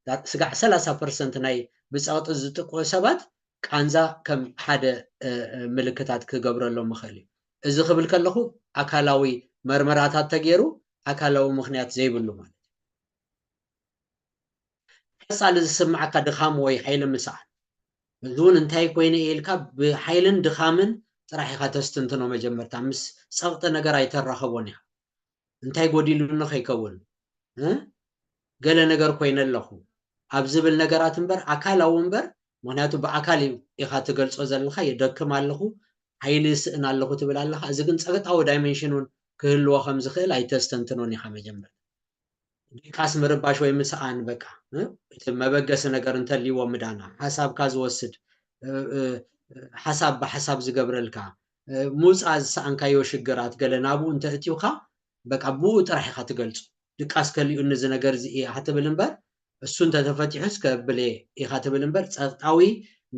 ዳ-፣ ስጋዕ ሰላሳ ፐርሰንት ናይ ብጸቕጢ ዝጥቅዑ ሰባት ቃንዛ ከም ሓደ፣ እ፣ እ፣ ምልክታት ክገብረሎም ይኽእል እዩ። እዚ ክብል ከለኹ ኣካላዊ መርመራታት ተገይሩ ኣካላዊ ምኽንያት ዘይብሉ ማለት እዩ። ቀጻሊ ዝስምዓካ ድኻም ወይ ሓይሊ ምስኣን። እዚ እውን እንታይ ኮይነ እየ ኢልካ ብሓይልን ድኻምን ጥራሕ ኢኻ ተስትንትኖ። መጀመርታ ምስ ጸቕጢ ነገር ኣይተራኸቦን ኢኻ። እንታይ ጎዲሉኒ ከይከውን፣ እ? ገለ ነገር ኮይነ ኣለኹ ኣብ ዝብል ነገራት እምበር፣ ኣካላዊ እምበር፣ ምኽንያቱ ብኣካል ኢ-፣ ኢኻ ትገልጾ ዘለኻ፣ ይደክም ኣለኹ፣ ሓይሊ ይስእን ኣለኹ ትብል ኣለኻ። እዚ ግን ጸቕጣዊ ዳይሜንሽን እውን ክህልዎ ከም ዝኽእል ኣይተስተንትኖን ኢኻ መጀመርታ። ድቃስ ምርባሽ ወይ ምስኣን በቃ፣ እ? እቲ መበገሲ ነገር እንተልይዎ ምዳና፣ ሓሳብካ ዝወስድ፣ እ፣ እ፣ ሓሳብ ብሓሳብ ዝገብረልካ፣ እ፣ ምውጻእ ዝሰኣንካዮ ሽግራት ገለ ናብኡ እንተ እትዩካ፣ በቃ ብኡ ጥራሕ ኢኻ ትገልጾ። ድቃስ ከሊኡኒ እዚ ነገር እዚ ኢኻ ትብል እምበር፣ እሱ እንተ ተፈቲሑስ ከብል እየ ኢኻ ትብል እምበር፣ ጸቕጣዊ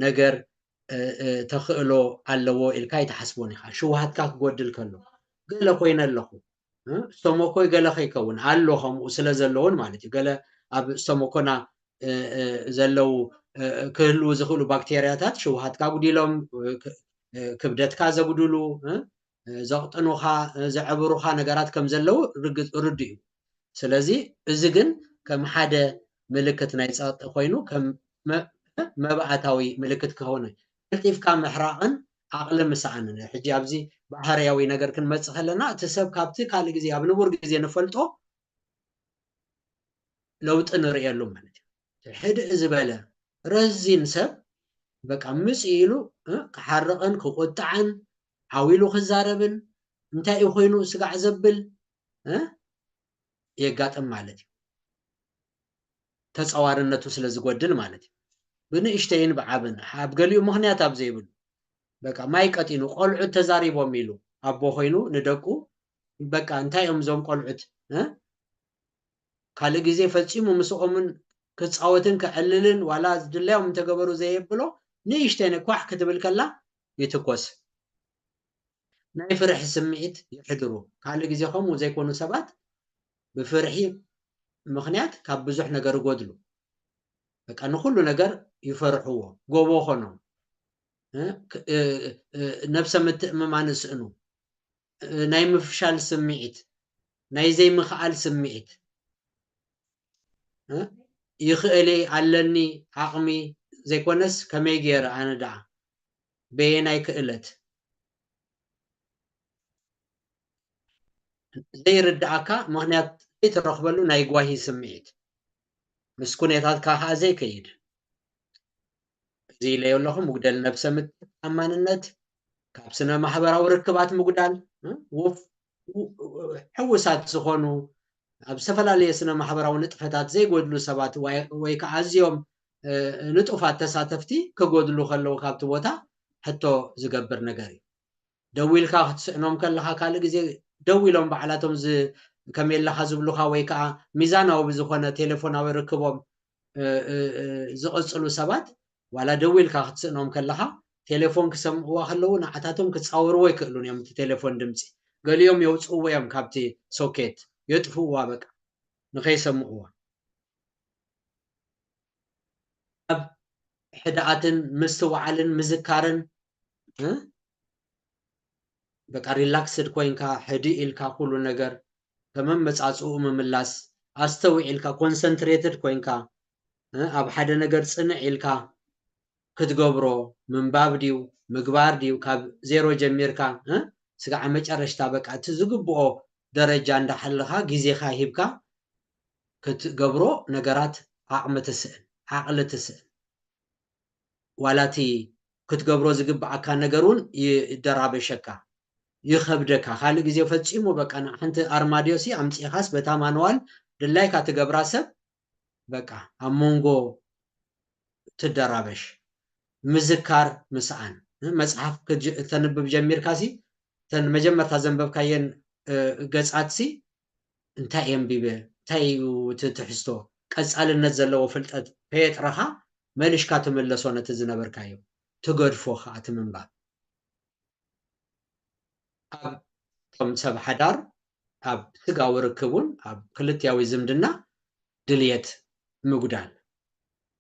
ነገር፣ እ፣ እ፣ ተኽእሎ ኣለዎ ኢልካ ኣይትሓስቦን ኢኻ። ሽውሃትካ ክጎድል ከሎ፣ ገለ ኮይነ ኣለኹ፣ እ፣ ስቶሞኮ ገለ ከይከውን ኣሎ፣ ከምኡ ስለ ዘለውን ማለት እዩ። ገለ ኣብ ስቶሞኮና፣ እ፣ እ፣ ዘለዉ፣ እ፣ ክህልዉ ዝኽእሉ ባክቴርያታት ሽውሃትካ ኣጉዲሎም፣ እ፣ ክ-፣ እ፣ ክብደትካ ዘጉድሉ፣ እ፣ እ፣ ዘቕጥኑኻ፣ እ፣ ዘዕብሩኻ ነገራት ከም ዘለዉ ርግጽ፣ ርዱእ እዩ። ስለዚ እዚ ግን ከም ሓደ ምልክት ናይ ጸቕጢ ኮይኑ ከም መ-፣ መባእታዊ ምልክት ክኸውን እዩ። ቀልጢፍካ ምሕራቕን ዓቕሊ ምስኣንን። ሕጂ ኣብዚ ባህርያዊ ነገር ክንመጽእ ከለና፣ እቲ ሰብ ካብቲ ካልእ ግዜ፣ ኣብ ንቡር ግዜ ንፈልጦ ለውጢ ንርእየሉ ማለት እዩ። ሕድእ ዝበለ ረዚን ሰብ በቃ ምጽእ ኢሉ፣ እ፣ ክሓርቕን ክቁጣዕን ዓው ኢሉ ክዛረብን እንታይ እዩ ኮይኑ ስጋዕ ዘብል፣ እ፣ የጋጥም ማለት እዩ። ተጻዋርነቱ ስለ ዝጎድል ማለት እዩ። ብንእሽተይን ብዓብን ኣብ ገሊኡ ምኽንያት ኣብ ዘይብሉ በቃ ማይ ቀጢኑ ቆልዑት ተዛሪቦም ኢሉ ኣቦ ኮይኑ ንደቁ በቃ እንታይ እዮም እዞም ቆልዑት እ? ካልእ ግዜ ፈጺሙ ምስኦምን ክጻወትን ክዕልልን ዋላ ዝድለዮም እንተገበሩ ዘየብሎ ንእሽተይ ኳሕ ክትብል ከላ ይትኮስ። ናይ ፍርሒ ስምዒት የሕድሩ። ካልእ ግዜ ከምኡ ዘይኮኑ ሰባት ብፍርሒ ምኽንያት ካብ ብዙሕ ነገር ይጎድሉ። በቃ ንኹሉ ነገር ይፈርሕዎ፣ ጎቦ ኾኖም። እ፣ ክ-፣ እ፣ እ፣ ነብሰ ምትእምማን ይስእኑ። እ፣ ናይ ምፍሻል ስምዒት፣ ናይ ዘይምኽኣል ስምዒት። እ፣ ይኽእል እየ፣ ኣለኒ ዓቕሚ ዘይኮነስ ከመይ ገይረ ኣነ ደኣ? በየናይ ክእለት? ዘይርድኣካ ምኽንያት ዘይትረኽበሉ ናይ ጓሂ ስምዒት። ምስ ኩነታትካ ከኣ ዘይከይድ። እዚ ኢለዮ ኣለኹ፣ ምጉደል ነብሰ ምትእማንነት፣ ካብ ስነ ማሕበራዊ ርክባት ምጉዳል፣ እ፣ ውፍ-፣ ው-፣ ሕውሳት ዝኾኑ ኣብ ዝተፈላለየ ስነ ማሕበራዊ ንጥፈታት ዘይጎድሉ ሰባት ወይ፣ ወይ ከዓ ኣዝዮም፣ እ፣ ንጡፋት ተሳተፍቲ ክጎድሉ ከለዉ ካብቲ ቦታ ሕቶ ዝገብር ነገር እዩ። ደዊልካ ክትስእኖም ከለኻ ካልእ ግዜ ደዊሎም ባዕላቶም ዝ-፣ ከመይ ኣለኻ ዝብሉኻ ወይ ከዓ ሚዛናዊ ብዝኾነ ቴሌፎናዊ ርክቦም፣ እ፣ እ፣ እ፣ ዝቕጽሉ ሰባት ዋላ ደዊልካ ክትስእኖም ከለኻ ቴሌፎን ክሰምዕዋ ከለዉ ንዓታቶም ክጻወርዎ ኣይክእሉን እዮም። እቲ ቴሌፎን ድምጺ ገሊኦም የውጽእዎ እዮም ካብቲ ሶኬት፣ የጥፍእዋ በቃ ንኸይሰምዕዋ። ኣብ ሕድኣትን ምስትውዓልን ምዝካርን፣ እ? በቃ ሪላክስድ ኮይንካ፣ ህድእ ኢልካ ኩሉ ነገር ከመመጻጽኡ ምምላስ፣ ኣስተውዒልካ፣ ኮንሰንትሬትድ ኮይንካ፣ እ? ኣብ ሓደ ነገር ጽንዕ ኢልካ ክትገብሮ፣ ምንባብ ድዩ፣ ምግባር ድዩ፣ ካብ ዜሮ ጀሚርካ፣ እ? ስጋዕ መጨረሽታ በቃ እቲ ዝግብኦ ደረጃ እንዳሓለኻ፣ ግዜኻ ሂብካ ክትገብሮ ነገራት ዓቕሚ ትስእን፣ ዓቕሊ ትስእን። ዋላ እቲ ክትገብሮ ዝግብኣካ ነገር እውን ይደራበሸካ፣ ይኸብደካ። ካልእ ግዜ ፈጺሙ በቃ ን-፣ ሓንቲ ኣርማድዮሲ ኣምጺእኻስ በታ ማንዋል ድላይካ ትገብራ ሰብ በቃ ኣብ መንጎ ትደራበሽ። ምዝካር ምስኣን። መጽሓፍ ክጅ-፣ ክተንብብ ጀሚርካሲ እተን መጀመርታ ዘንበብካየን፣ እ፣ ገጻትሲ እንታይ እየ ኣንቢበ? እንታይ እዩ እቲ ትሕዝቶ? ቀጻልነት ዘለዎ ፍልጠት ከየጥረኻ መሊሽካ ትምለሶ ነቲ ዝነበርካዮ። ትገድፎ ኸኣ እቲ ምንባብ። ኣብ እቶም ሰብ ሓዳር፣ ኣብ ስጋዊ ርክብ እውን፣ ኣብ ክልቲያዊ ዝምድና ድልየት ምጉዳል።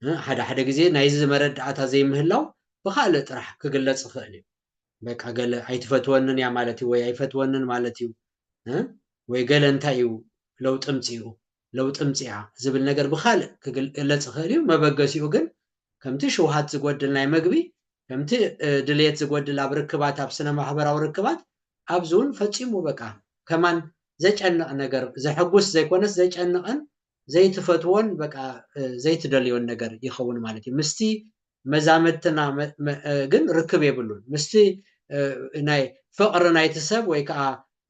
እ፣ ሓደ ሓደ ግዜ ናይዚ መረዳእታ ዘይምህላው ብኻልእ ጥራሕ ክግለጽ ይኽእል እዩ። በቃ ገለ ኣይትፈትወንን እያ ማለት እዩ፣ ወይ ኣይፈትወንን ማለት እዩ፣ እ፣ ወይ ገለ እንታይ እዩ ለውጢ ምጽኡ፣ ለውጢ ምጽኣ ዝብል ነገር ብኻልእ ክግለጽ ይኽእል እዩ። መበገሲኡ ግን ከምቲ ሽውሃት ዝጎድል ናይ መግቢ፣ ከምቲ፣ እ፣ ድልየት ዝጎድል ኣብ ርክባት፣ ኣብ ስነ ማሕበራዊ ርክባት፣ ኣብዚ እውን ፈጺሙ በቃ ከማን ዘጨንቕ ነገር፣ ዘሐጉስ ዘይኮነስ ዘጨንቕን ዘይትፈትዎን በቃ፣ እ፣ ዘይትደልዮን ነገር ይኸውን ማለት እዩ። ምስቲ መዛመድትና መ-፣ መ-፣ እ፣ ግን ርክብ የብሉን። ምስቲ፣ እ፣ ናይ ፍቕሪ ናይቲ ሰብ ወይ ከዓ፣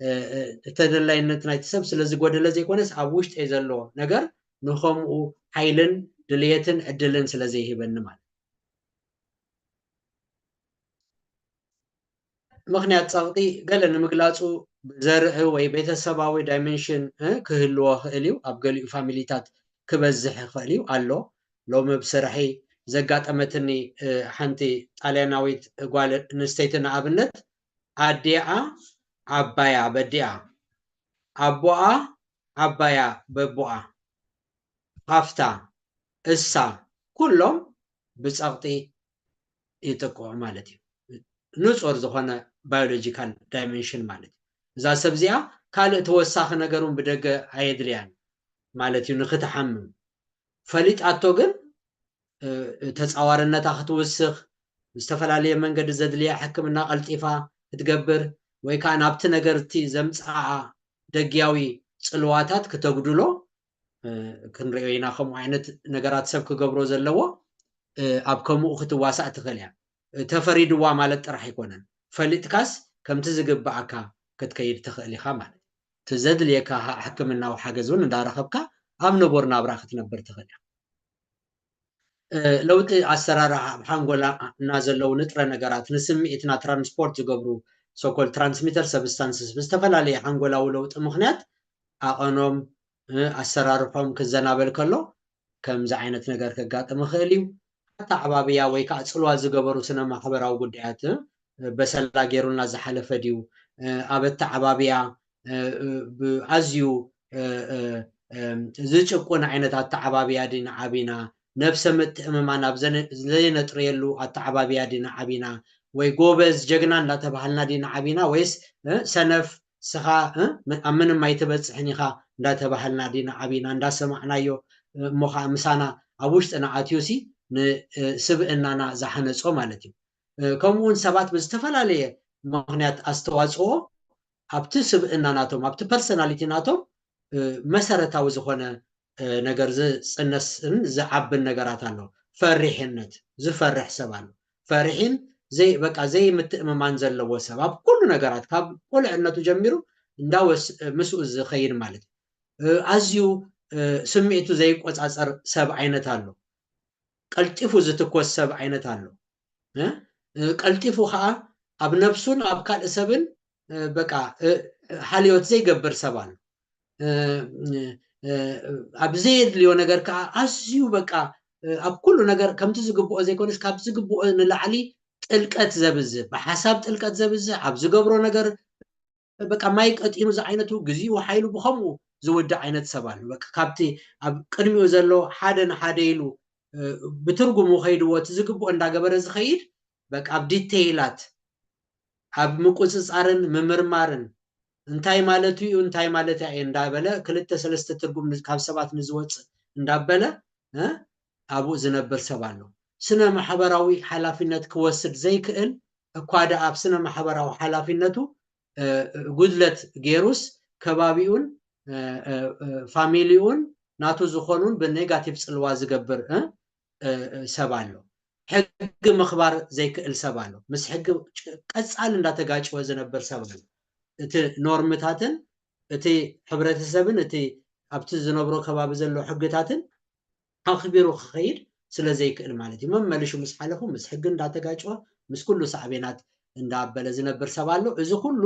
እ፣ እ፣ ተደላይነት ናይቲ ሰብ ስለ ዝጎደለ ዘይኮነስ ኣብ ውሽጠይ ዘሎ ነገር ንኸምኡ ሓይልን ድልየትን ዕድልን ስለ ዘይህበኒ ማለት እዩ። ምኽንያት ጸቕጢ ገለ ንምግላጹ ብዘርኢ ወይ ቤተሰባዊ ዳይሜንሽን፣ እ፣ ክህልዎ ይኽእል እዩ። ኣብ ገሊኡ ፋሚሊታት ክበዝሕ ይኽእል እዩ ኣሎ። ሎሚ ብስርሐይ ዘጋጠመትኒ፣ እ፣ ሓንቲ ጣልያናዊት ጓል ኣንስተይቲ ንኣብነት ኣዲኣ ዓባያ በዲኣ፣ ኣቦኣ ዓባያ በቦኣ፣ ሃፍታ፣ እሳ፣ ኩሎም ብጸቕጢ ይጥቅዑ ማለት እዩ። ንጹር ዝኾነ ባዮሎጂካል ዳይሜንሽን ማለት እዩ። እዛ ሰብ እዚኣ ካልእ ተወሳኺ ነገር እውን ብደገ ኣየድልያን ማለት እዩ ንኽትሓምም። ፈሊጣቶ ግን፣ እ፣ ተጻዋርነታ ክትውስኽ፣ ብዝተፈላለየ መንገዲ ዘድልያ ሕክምና ቀልጢፋ ክትገብር ወይ ከኣ ናብቲ ነገር እቲ ዘምጽኣ ደግያዊ ጽልዋታት ክተጉድሎ፣ እ፣ ክንሪኦ ኢና። ከምኡ ዓይነት ነገራት ሰብ ክገብሮ ዘለዎ፣ እ፣ ኣብ ከምኡ ክትዋሳእ ትኽእል እያ። እ፣ ተፈሪድዋ ማለት ጥራሕ ኣይኮነን። ፈሊጥካስ ከምቲ ዝግብኣካ ክትከይድ ትኽእል ኢኻ ማለት እዩ። እቲ ዘድልየካ ህ-፣ ሕክምናዊ ሓገዝ እውን እንዳረኸብካ ኣብ ንቡር ናብራ ክትነብር ትኽእል ኢኻ። ለውጢ ኣሰራርሓ ኣብ ሓንጎልና ዘለዉ ንጥረ ነገራት ንስምዒትና ትራንስፖርት ዝገብሩ ሶኮል ትራንስሚተር ሰብስታንስስ ብዝተፈላለየ ሓንጎላዊ ለውጢ ምኽንያት ዓቐኖም ኣሰራርሖም ክዘናበል ከሎ ከምዚ ዓይነት ነገር ከጋጥም ይኽእል እዩ። ኣተዓባብያ ወይ ከዓ ፅልዋ ዝገበሩ ስነ ማሕበራዊ ጉዳያት በሰላ ገይሩልና ዝሓለፈ ድዩ? ኣብ ኣተዓባብያ ኣዝዩ ዝጭቁን ዓይነት ኣተዓባብያ ድዩ ንዓቢና? ነብሰ ምትእምማን ኣብ ዘይነጥርየሉ ኣተዓባብያ ድዩ ንዓቢና? ወይ ጎበዝ ጀግና እንዳተባሃልና ድዩ ንዓቢና? ወይስ ሰነፍ ስኻ ኣብ ምንም ኣይትበፅሕን ኢኻ እንዳተባሃልና ድዩ ንዓቢና? እንዳሰማዕናዮ እሞ ከዓ ምሳና ኣብ ውሽጥና ኣትዩሲ ንስብእናና ዝሓነፆ ማለት እዩ። ከምኡ እውን ሰባት ብዝተፈላለየ ምኽንያት ኣስተዋፅኦ ኣብቲ ስብእና ናቶም ኣብቲ ፐርሰናሊቲ ናቶም መሰረታዊ ዝኾነ ነገር ዝፅነስን ዝዓብን ነገራት ኣሎ። ፈሪሕነት ዝፈርሕ ሰብ ኣሎ። ፈሪሒን ዘይ በቃ ዘይምትእምማን ዘለዎ ሰብ ኣብ ኩሉ ነገራት ካብ ቁልዕነቱ ጀሚሩ እንዳወስ ምስኡ ዝኸይድ ማለት እዩ። ኣዝዩ ስምዒቱ ዘይቆፃፀር ሰብ ዓይነት ኣሎ። ቀልጢፉ ዝትኮስ ሰብ ዓይነት ኣሎ። ቀልጢፉ ከዓ ኣብ ነብሱን ኣብ ካልእ ሰብን በቃ ሓልዮት ዘይገብር ሰብ ኣሎ። ኣብ ዘየድልዮ ነገር ከዓ ኣዝዩ በቃ ኣብ ኩሉ ነገር ከምቲ ዝግብኦ ዘይኮነስ ካብ ዝግብኦ ንላዕሊ ጥልቀት ዘብዝህ፣ ብሓሳብ ጥልቀት ዘብዝህ፣ ኣብ ዝገብሮ ነገር በቃ ማይ ቀጢኑ ዝዓይነቱ ግዜኡ ሓይሉ ብኸምኡ ዝውድእ ዓይነት ሰብ ኣሎ። በቃ ካብቲ ኣብ ቅድሚኡ ዘሎ ሓደ ንሓደ ኢሉ ብትርጉሙ ከይድዎ እቲ ዝግብኦ እንዳገበረ ዝኸይድ በቃ ኣብ ዲቴይላት ኣብ ምቁፅፃርን ምምርማርን እንታይ ማለቱ እዩ እንታይ ማለት እየ እንዳበለ ክልተ ሰለስተ ትርጉም ካብ ሰባት ንዝወፅእ እንዳበለ ኣብኡ ዝነብር ሰብ ኣሎ። ስነ ማሕበራዊ ሓላፊነት ክወስድ ዘይክእል እኳ ደኣ ኣብ ስነ ማሕበራዊ ሓላፊነቱ ጉድለት ገይሩስ ከባቢኡን ፋሚሊኡን ናቱ ዝኾኑን ብኔጋቲቭ ፅልዋ ዝገብር ሰብ ኣሎ። ሕጊ ምኽባር ዘይክእል ሰብ ኣሎ። ምስ ሕጊ ቀፃሊ እንዳተጋጨወ ዝነብር ሰብ ኣሎ። እቲ ኖርምታትን እቲ ሕብረተሰብን እቲ ኣብቲ ዝነብሮ ከባቢ ዘሎ ሕግታትን ኣኽቢሩ ክኸይድ ስለ ዘይክእል ማለት እዩ። መመልሹ ምስ ሓለፉ ምስ ሕጊ እንዳተጋጨወ ምስ ኩሉ ሳዕቤናት እንዳበለ ዝነብር ሰብ ኣሎ። እዚ ኩሉ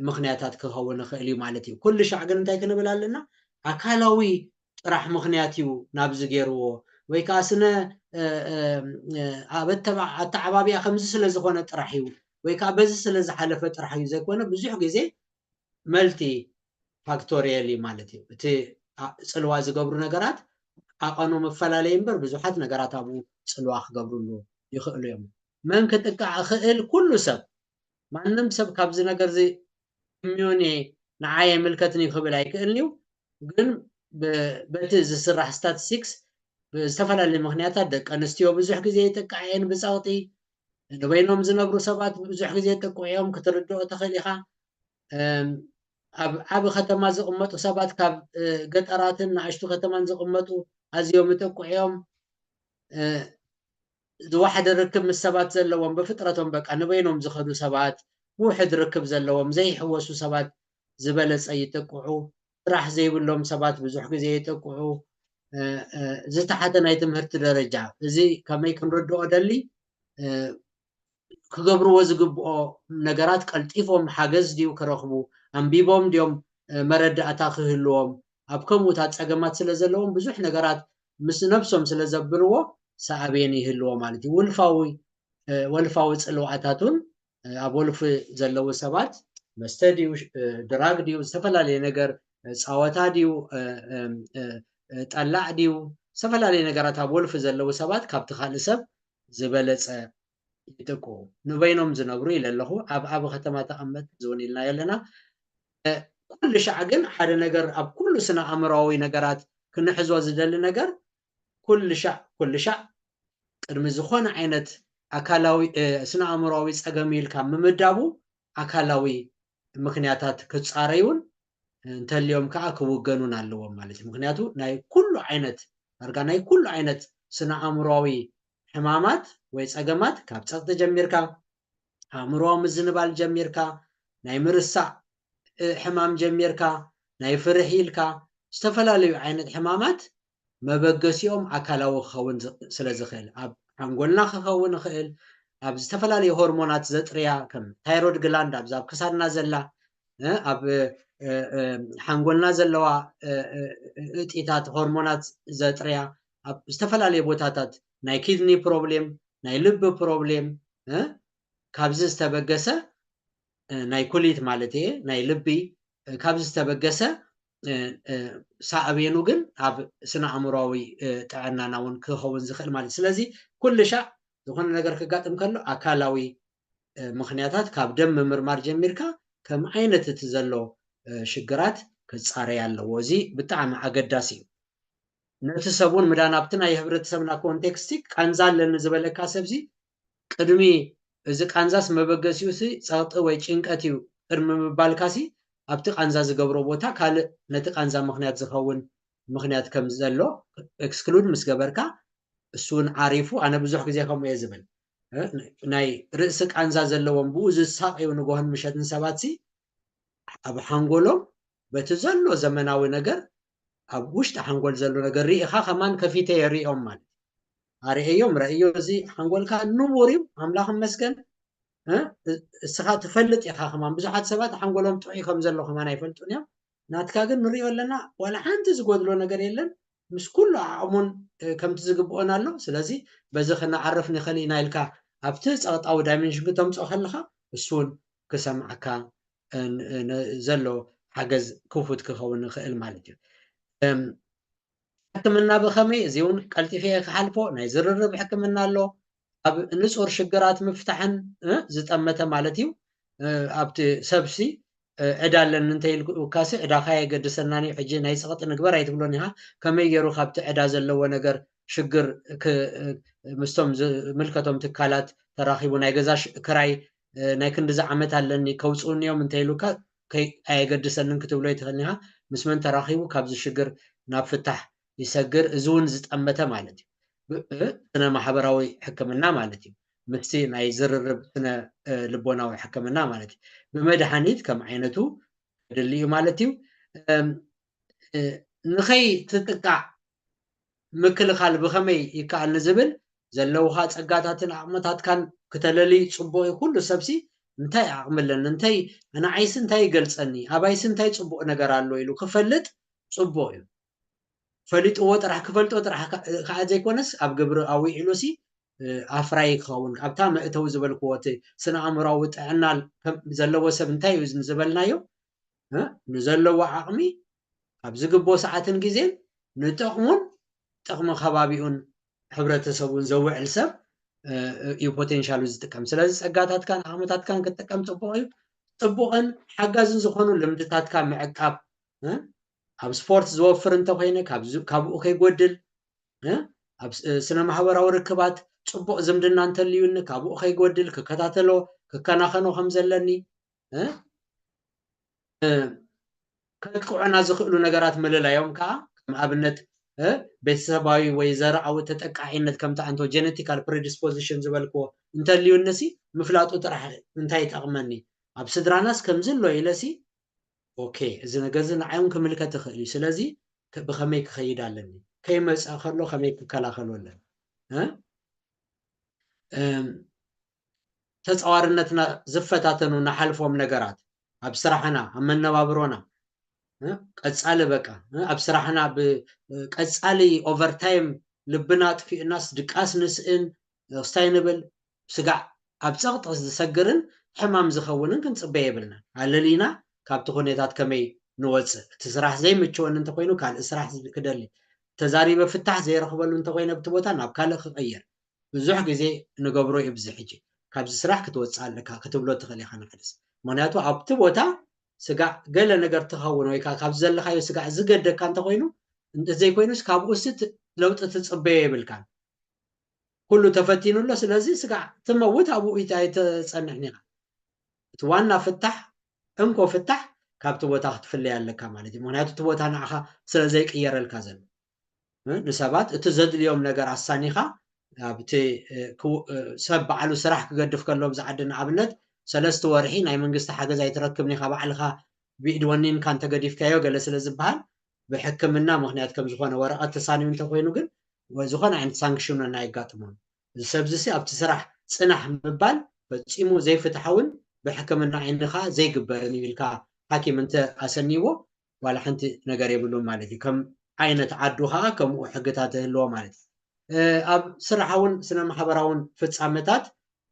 ምኽንያታት ክኸውን ይኽእል እዩ ማለት እዩ። ኩሉ ሻዕ ግን እንታይ ክንብል ኣለና? ኣካላዊ ጥራሕ ምኽንያት እዩ ናብዚ ገይርዎ ወይ ከዓ ስነ ኣብ ኣተዓባቢያ ከምዚ ስለ ዝኾነ ጥራሕ እዩ ወይ ከዓ በዚ ስለ ዝሓለፈ ጥራሕ እዩ ዘይኮነ ብዙሕ ግዜ መልቲ ፋክቶሪየል እዩ ማለት እዩ። እቲ ፅልዋ ዝገብሩ ነገራት ኣቐኑ መፈላለይ እምበር ብዙሓት ነገራት ኣብኡ ፅልዋ ክገብርሉ ይኽእሉ እዮም። መን ክጥቃዕ ክእል? ኩሉ ሰብ። ማንም ሰብ ካብዚ ነገር እዚ እምዩን እየ ንዓይ ኣይምልከትን እዩ ክብል ኣይክእልን እዩ። ግን በቲ ዝስራሕ ስታቲስቲክስ ብዝተፈላለዩ ምኽንያታት ደቂ ኣንስትዮ ብዙሕ ግዜ ይጥቃዕ እየን ብፀቕጢ። ንበይኖም ዝነብሩ ሰባት ብዙሕ ግዜ ይጥቅዑ እዮም። ክትርድኦ ትኽእል ኢኻ። ኣብ ዓቢ ከተማ ዝቕመጡ ሰባት ካብ ገጠራትን ንኣሽቱ ከተማን ዝቕመጡ ኣዝዮም ይጥቅዑ እዮም። ዝወሓደ ርክብ ምስ ሰባት ዘለዎም ብፍጥረቶም በቃ ንበይኖም ዝኸዱ ሰባት ውሕድ ርክብ ዘለዎም ዘይሕወሱ ሰባት ዝበለፀ ይጥቅዑ። ስራሕ ዘይብሎም ሰባት ብዙሕ ግዜ ይጥቅዑ። ዝተሓተ ናይ ትምህርቲ ደረጃ እዚ ከመይ ክንርድኦ ደሊ ክገብርዎ ዝግብኦ ነገራት ቀልጢፎም ሓገዝ ድዩ ክረኽቡ፣ ኣንቢቦም ድዮም መረዳእታ ክህልዎም፣ ኣብ ከምኡታት ፀገማት ስለ ዘለዎም ብዙሕ ነገራት ምስ ነብሶም ስለ ዘብልዎ ሳዕቤን ይህልዎ ማለት እዩ። ውልፋዊ ወልፋዊ ፅልዋኣታት እውን ኣብ ወልፊ ዘለዉ ሰባት መስተ ድዩ ድራግ ድዩ ዝተፈላለየ ነገር ፀወታ ድዩ ጠላዕ ድዩ ዝተፈላለየ ነገራት ኣብ ወልፊ ዘለዉ ሰባት ካብቲ ካልእ ሰብ ዝበለፀ ይጥቅዑ። ንበይኖም ዝነብሩ ኢለ ኣለኹ። ኣብ ዓቢ ከተማ ተቐመጥ ዝውን ኢልናዮ ኣለና። ኩሉ ሻዕ ግን ሓደ ነገር ኣብ ኩሉ ስነ ኣእምሮዊ ነገራት ክንሕዞ ዝደሊ ነገር ኩሉ ሻዕ ኩሉ ሻዕ ቅድሚ ዝኾነ ዓይነት ኣካላዊ ስነ ኣእምሮዊ ፀገም ኢልካ ምምዳቡ ኣካላዊ ምኽንያታት ክፃረዩን እንተልዮም ከዓ ክውገኑን ኣለዎም ማለት እዩ። ምክንያቱ ናይ ኩሉ ዓይነት ዳርጋ ናይ ኩሉ ዓይነት ስነ ኣእምሮዊ ሕማማት ወይ ፀገማት ካብ ፀቕጢ ጀሚርካ ኣእምሮዊ ምዝንባል ጀሚርካ ናይ ምርሳዕ ሕማም ጀሚርካ ናይ ፍርሒ ኢልካ ዝተፈላለዩ ዓይነት ሕማማት መበገሲኦም ኣካላዊ ክኸውን ዝ- ስለ ዝኽእል፣ ኣብ ሓንጎልና ክኸውን ይኽእል፣ ኣብ ዝተፈላለዩ ሆርሞናት ዘጥርያ፣ ከም ታይሮድ ግላንድ፣ ኣብዛ ኣብ ክሳድና ዘላ እ፣ ኣብ እ፣ እ፣ ሓንጎልና ዘለዋ እ፣ እ፣ እ፣ እጢታት፣ ሆርሞናት ዘጥርያ፣ ኣብ ዝተፈላለዩ ቦታታት ናይ ኪድኒ ፕሮብሌም፣ ናይ ልቢ ፕሮብሌም እ፣ ካብዚ ዝተበገሰ እ፣ ናይ ኩሊት ማለት እየ፣ ናይ ልቢ እ፣ ካብዚ ዝተበገሰ እ፣ እ፣ ሳዕቤኑ ግን ኣብ ስነ ኣእምሮዊ እ፣ ጥዕናና እውን ክኸውን ዝኽእል ማለት እዩ። ስለዚ ኩሉ ሻዕ ዝኾነ ነገር ክጋጥም ከሎ ኣካላዊ እ፣ ምኽንያታት ካብ ደም ምምርማር ጀሚርካ ከም ዓይነት እቲ ዘሎ እ፣ ሽግራት ክጻረይ ኣለዎ። እዚ ብጣዕሚ ኣገዳሲ እዩ። ነቲ ሰብ እውን ምዳን ኣብቲ ናይ ሕብረተሰብና ኮንቴክስቲ ቃንዛ ኣለኒ ዝበለካ ሰብዚ ቅድሚ እዚ ቃንዛስ መበገሲኡ ሲ ጸቕጢ ወይ ጭንቀት እዩ ቅድሚ ምባልካሲ ኣብቲ ቃንዛ ዝገብሮ ቦታ ካልእ ነቲ ቃንዛ ምኽንያት ዝኸውን ምኽንያት ከም ዘሎ ኤክስክሉድ ምስ ገበርካ እሱ እውን ዓሪፉ ኣነ ብዙሕ ግዜ ከምኡ እየ ዝብል እ፣ ናይ ርእሲ ቃንዛ ዘለዎም ብኡ ዝሳቀዩ ንጎሆን ምሸትን ሰባት ሲ ኣብ ሓንጎሎም በቲ ዘሎ ዘመናዊ ነገር ኣብ ውሽጢ ሓንጎል ዘሎ ነገር ርኢኻ ከማን ከፊተ የርእዮም ማለት እዩ። ኣርእዮም ረእዮ እዚ ሓንጎልካ ንቡር እዩ ኣምላኽ መስገን እ፣ እስኻ ትፈልጥ ኢኻ ከማን ብዙሓት ሰባት ሓንጎሎም ጥዑይ ከም ዘሎ ከማን ኣይፈልጡን እዮም ናትካ ግን ንሪኦ ኣለና ዋላ ሓንቲ ዝጎድሎ ነገር የለን ምስ ኩሉ ዓቕሙን እ፣ ከምቲ ዝግብኦን ኣሎ ስለዚ በዚ ክነዓርፍ ንኽእል ኢና ኢልካ ኣብቲ ጸቕጣዊ ዳይሜንሽን ክተምፅኦ ከለኻ እሱን ክሰምዓካ እ፣ ን- ን- ዘሎ ሓገዝ ክፉት ክኸውን ይኽእል ማለት እዩ እም፣ ሕክምና ብኸመይ እዚ እውን ቀልጢፈ እየ ክሓልፎ ናይ ዝርርብ ሕክምና ኣሎ ኣብ ንጹር ሽግራት ምፍታሕን እ፣ ዝጠመተ ማለት እዩ እ፣ ኣብቲ ሰብሲ እ፣ ዕዳ ኣለኒ እንተይልካሲ ዕዳኻ የገድሰናን እዩ ሕጂ ናይ ጸቕጢ ንግበር ኣይትብሎን ኢኻ ከመይ ገይሩ ካብቲ ዕዳ ዘለዎ ነገር ሽግር ክ- እ፣ ምስቶም ዝምልከቶም ትካላት ተራኺቡ ናይ ገዛ ሽ- ክራይ እ፣ ናይ ክንድዚ ዓመት ኣለኒ ከውፅኡኒ እዮም እንተይሉካ ከይ- ኣየገድሰንን ክትብሎ ይትኽእል ኢኻ ምስ መን ተራኺቡ ካብዚ ሽግር ናብ ፍታሕ ይሰግር እዚ እውን ዝጠመተ ማለት እዩ ብ- እ፣ ስነ ማሕበራዊ ሕክምና ማለት እዩ ምስቲ ናይ ዝርርብ ስነ እ፣ ልቦናዊ ሕክምና ማለት እዩ ብመድሓኒት ከም ዓይነቱ ድሊ እዩ ማለት እዩ እም፣ እ፣ ንኸይ ትጥቃዕ ምክልኻል ብኸመይ ይከኣል ንዝብል ዘለውኻ ጸጋታትን ዓቕምታትካን ክተለሊ ጽቡቕ እዩ ኩሉ ሰብሲ እንታይ ዓቕሚ ኣለኒ እንታይ ንዓይሲ እንታይ ይገልጸኒ ኣባይሲ እንታይ ጽቡቕ ነገር ኣሎ ኢሉ ክፈልጥ ጽቡቕ እዩ ፈሊጥዎ ጥራሕ ክፈልጦ ጥራሕ ከዓ ዘይኮነስ ኣብ ግብሪ ኣውዒሉ ሲ ኣፍራይ ክኸውን ኣብታ መእተዊ ዝበልክዎ እቲ ስነ ኣእምራዊ ጥዕና ዘለዎ ሰብ እንታይ እዩ ዝበልናዮ ንዘለዎ ዓቕሚ ኣብ ዝግብኦ ሰዓትን ግዜን ንጥቕሙን ጥቕሚ ከባቢኡን ሕብረተሰቡን ዘውዕል ሰብ እዩ ፖቴንሻሉ ዝጥቀም ስለዚ ጸጋታትካን ዓቕምታትካን ክትጥቀም ጽቡቕ እዩ ጽቡቕን ሓጋዝን ዝኾኑ ልምድታትካ ምዕቃብ ኣብ ስፖርት ዝወፍር እንተኮይነ ካብኡ ከይጎድል ኣብ ስነ ማሕበራዊ ርክባት ጽቡቕ ዝምድና እንተልዩኒ ካብኡ ከይጎድል ክከታተሎ ክከናኸኖ ከም ዘለኒ ከጥቅዑና ዝኽእሉ ነገራት ምልላዮም ከዓ ከም ኣብነት ቤተሰባዊ ወይ ዘርኣዊ ተጠቃዒነት ከምቲ ኣንቶ ጀነቲካል ፕሪዲስፖዚሽን ዝበልክዎ እንተልዩንሲ ምፍላጡ ጥራሕ እንታይ ይጠቕመኒ ኣብ ስድራናስ ከምዚ ኣሎ ኢለሲ ኦኬ እዚ ነገር እዚ ንዓይ እውን ክምልከት ይኽእል እዩ ስለዚ ብኸመይ ክኸይድ ኣለኒ ከይመፀ ከሎ ከመይ ክከላኸሉ ኣለኒ ተፃዋርነትና ዝፈታተኑ ንሓልፎም ነገራት ኣብ ስራሕና ኣብ መነባብሮና ቀፃሊ በቃ ኣብ ስራሕና ቀፃሊ ኦቨርታይም ልብና ኣጥፊእናስ ድቃስ ንስእን ክስታይ ንብል ስጋዕ ኣብ ፀቕጢ ዝሰግርን ሕማም ዝኸውንን ክንፅበ የብልና ኣለሊና ካብቲ ኩነታት ከመይ ንወፅእ እቲ ስራሕ ዘይምችወኒ እንተኮይኑ ካልእ ስራሕ ክደሊ ተዛሪበ ፍታሕ ዘይረኽበሉ እንተኮይነ ብቲ ቦታ ናብ ካልእ ክቐይር ብዙሕ ግዜ ንገብሮ እዩ ብዚ ሕጂ ካብዚ ስራሕ ክትወፅእ ኣለካ ክትብሎ ትኽእል ኢኻ ንሓደስ ምክንያቱ ኣብቲ ቦታ ስጋዕ ገለ ነገር ትኸውን ወይ ከዓ ካብዚ ዘለካዮ ስጋዕ ዝገደካ እንተኮይኑ እንተዘይኮይኑስ ካብኡስ ለውጢ ትፅበዮ የብልካን ኩሉ ተፈቲኑ ኣሎ ስለዚ ስጋዕ ትመውት ኣብኡ ኣይተፀንሕን ኢኻ እቲ ዋና ፍታሕ እንኮ ፍታሕ ካብቲ ቦታ ክትፍለይ ኣለካ ማለት እዩ ምክንያቱ እቲ ቦታ ንዓኻ ስለ ዘይቅየረልካ ዘሎ ንሰባት እቲ ዘድልዮም ነገር ኣሳኒኻ ኣብቲ ሰብ በዓሉ ስራሕ ክገድፍ ከሎ ብዚ ዓዲ ንኣብነት ሰለስተ ወርሒ ናይ መንግስቲ ሓገዝ ኣይትረክብን ኢኻ ባዕልኻ ብኢድ ወኒንካ እንተገዲፍካዮ ገለ ስለ ዝበሃል ብሕክምና ምኽንያት ከም ዝኾነ ወረቐት ተሳንዩ እንተኾይኑ ግን ወ-፣ ዝኾነ ዓይነት ሳንክሽን ኣይጋጥሞን። እዚ ሰብዚ ሲ ኣብቲ ስራሕ ጽናሕ ምባል ፈጺሙ ዘይፍትሓውን ብሕክምና ዓይኒ ከዓ ዘይግበርን እዩ ኢልካ ሓኪም እንተ ኣሰንይዎ ዋላ ሓንቲ ነገር የብሉን ማለት እዩ። ከም ዓይነት ዓዱ ከዓ ከምኡ ሕግታት ይህልዎ ማለት እዩ። እ፣ ኣብ ስራሓውን ስነ ማሕበራውን ፍጻመታት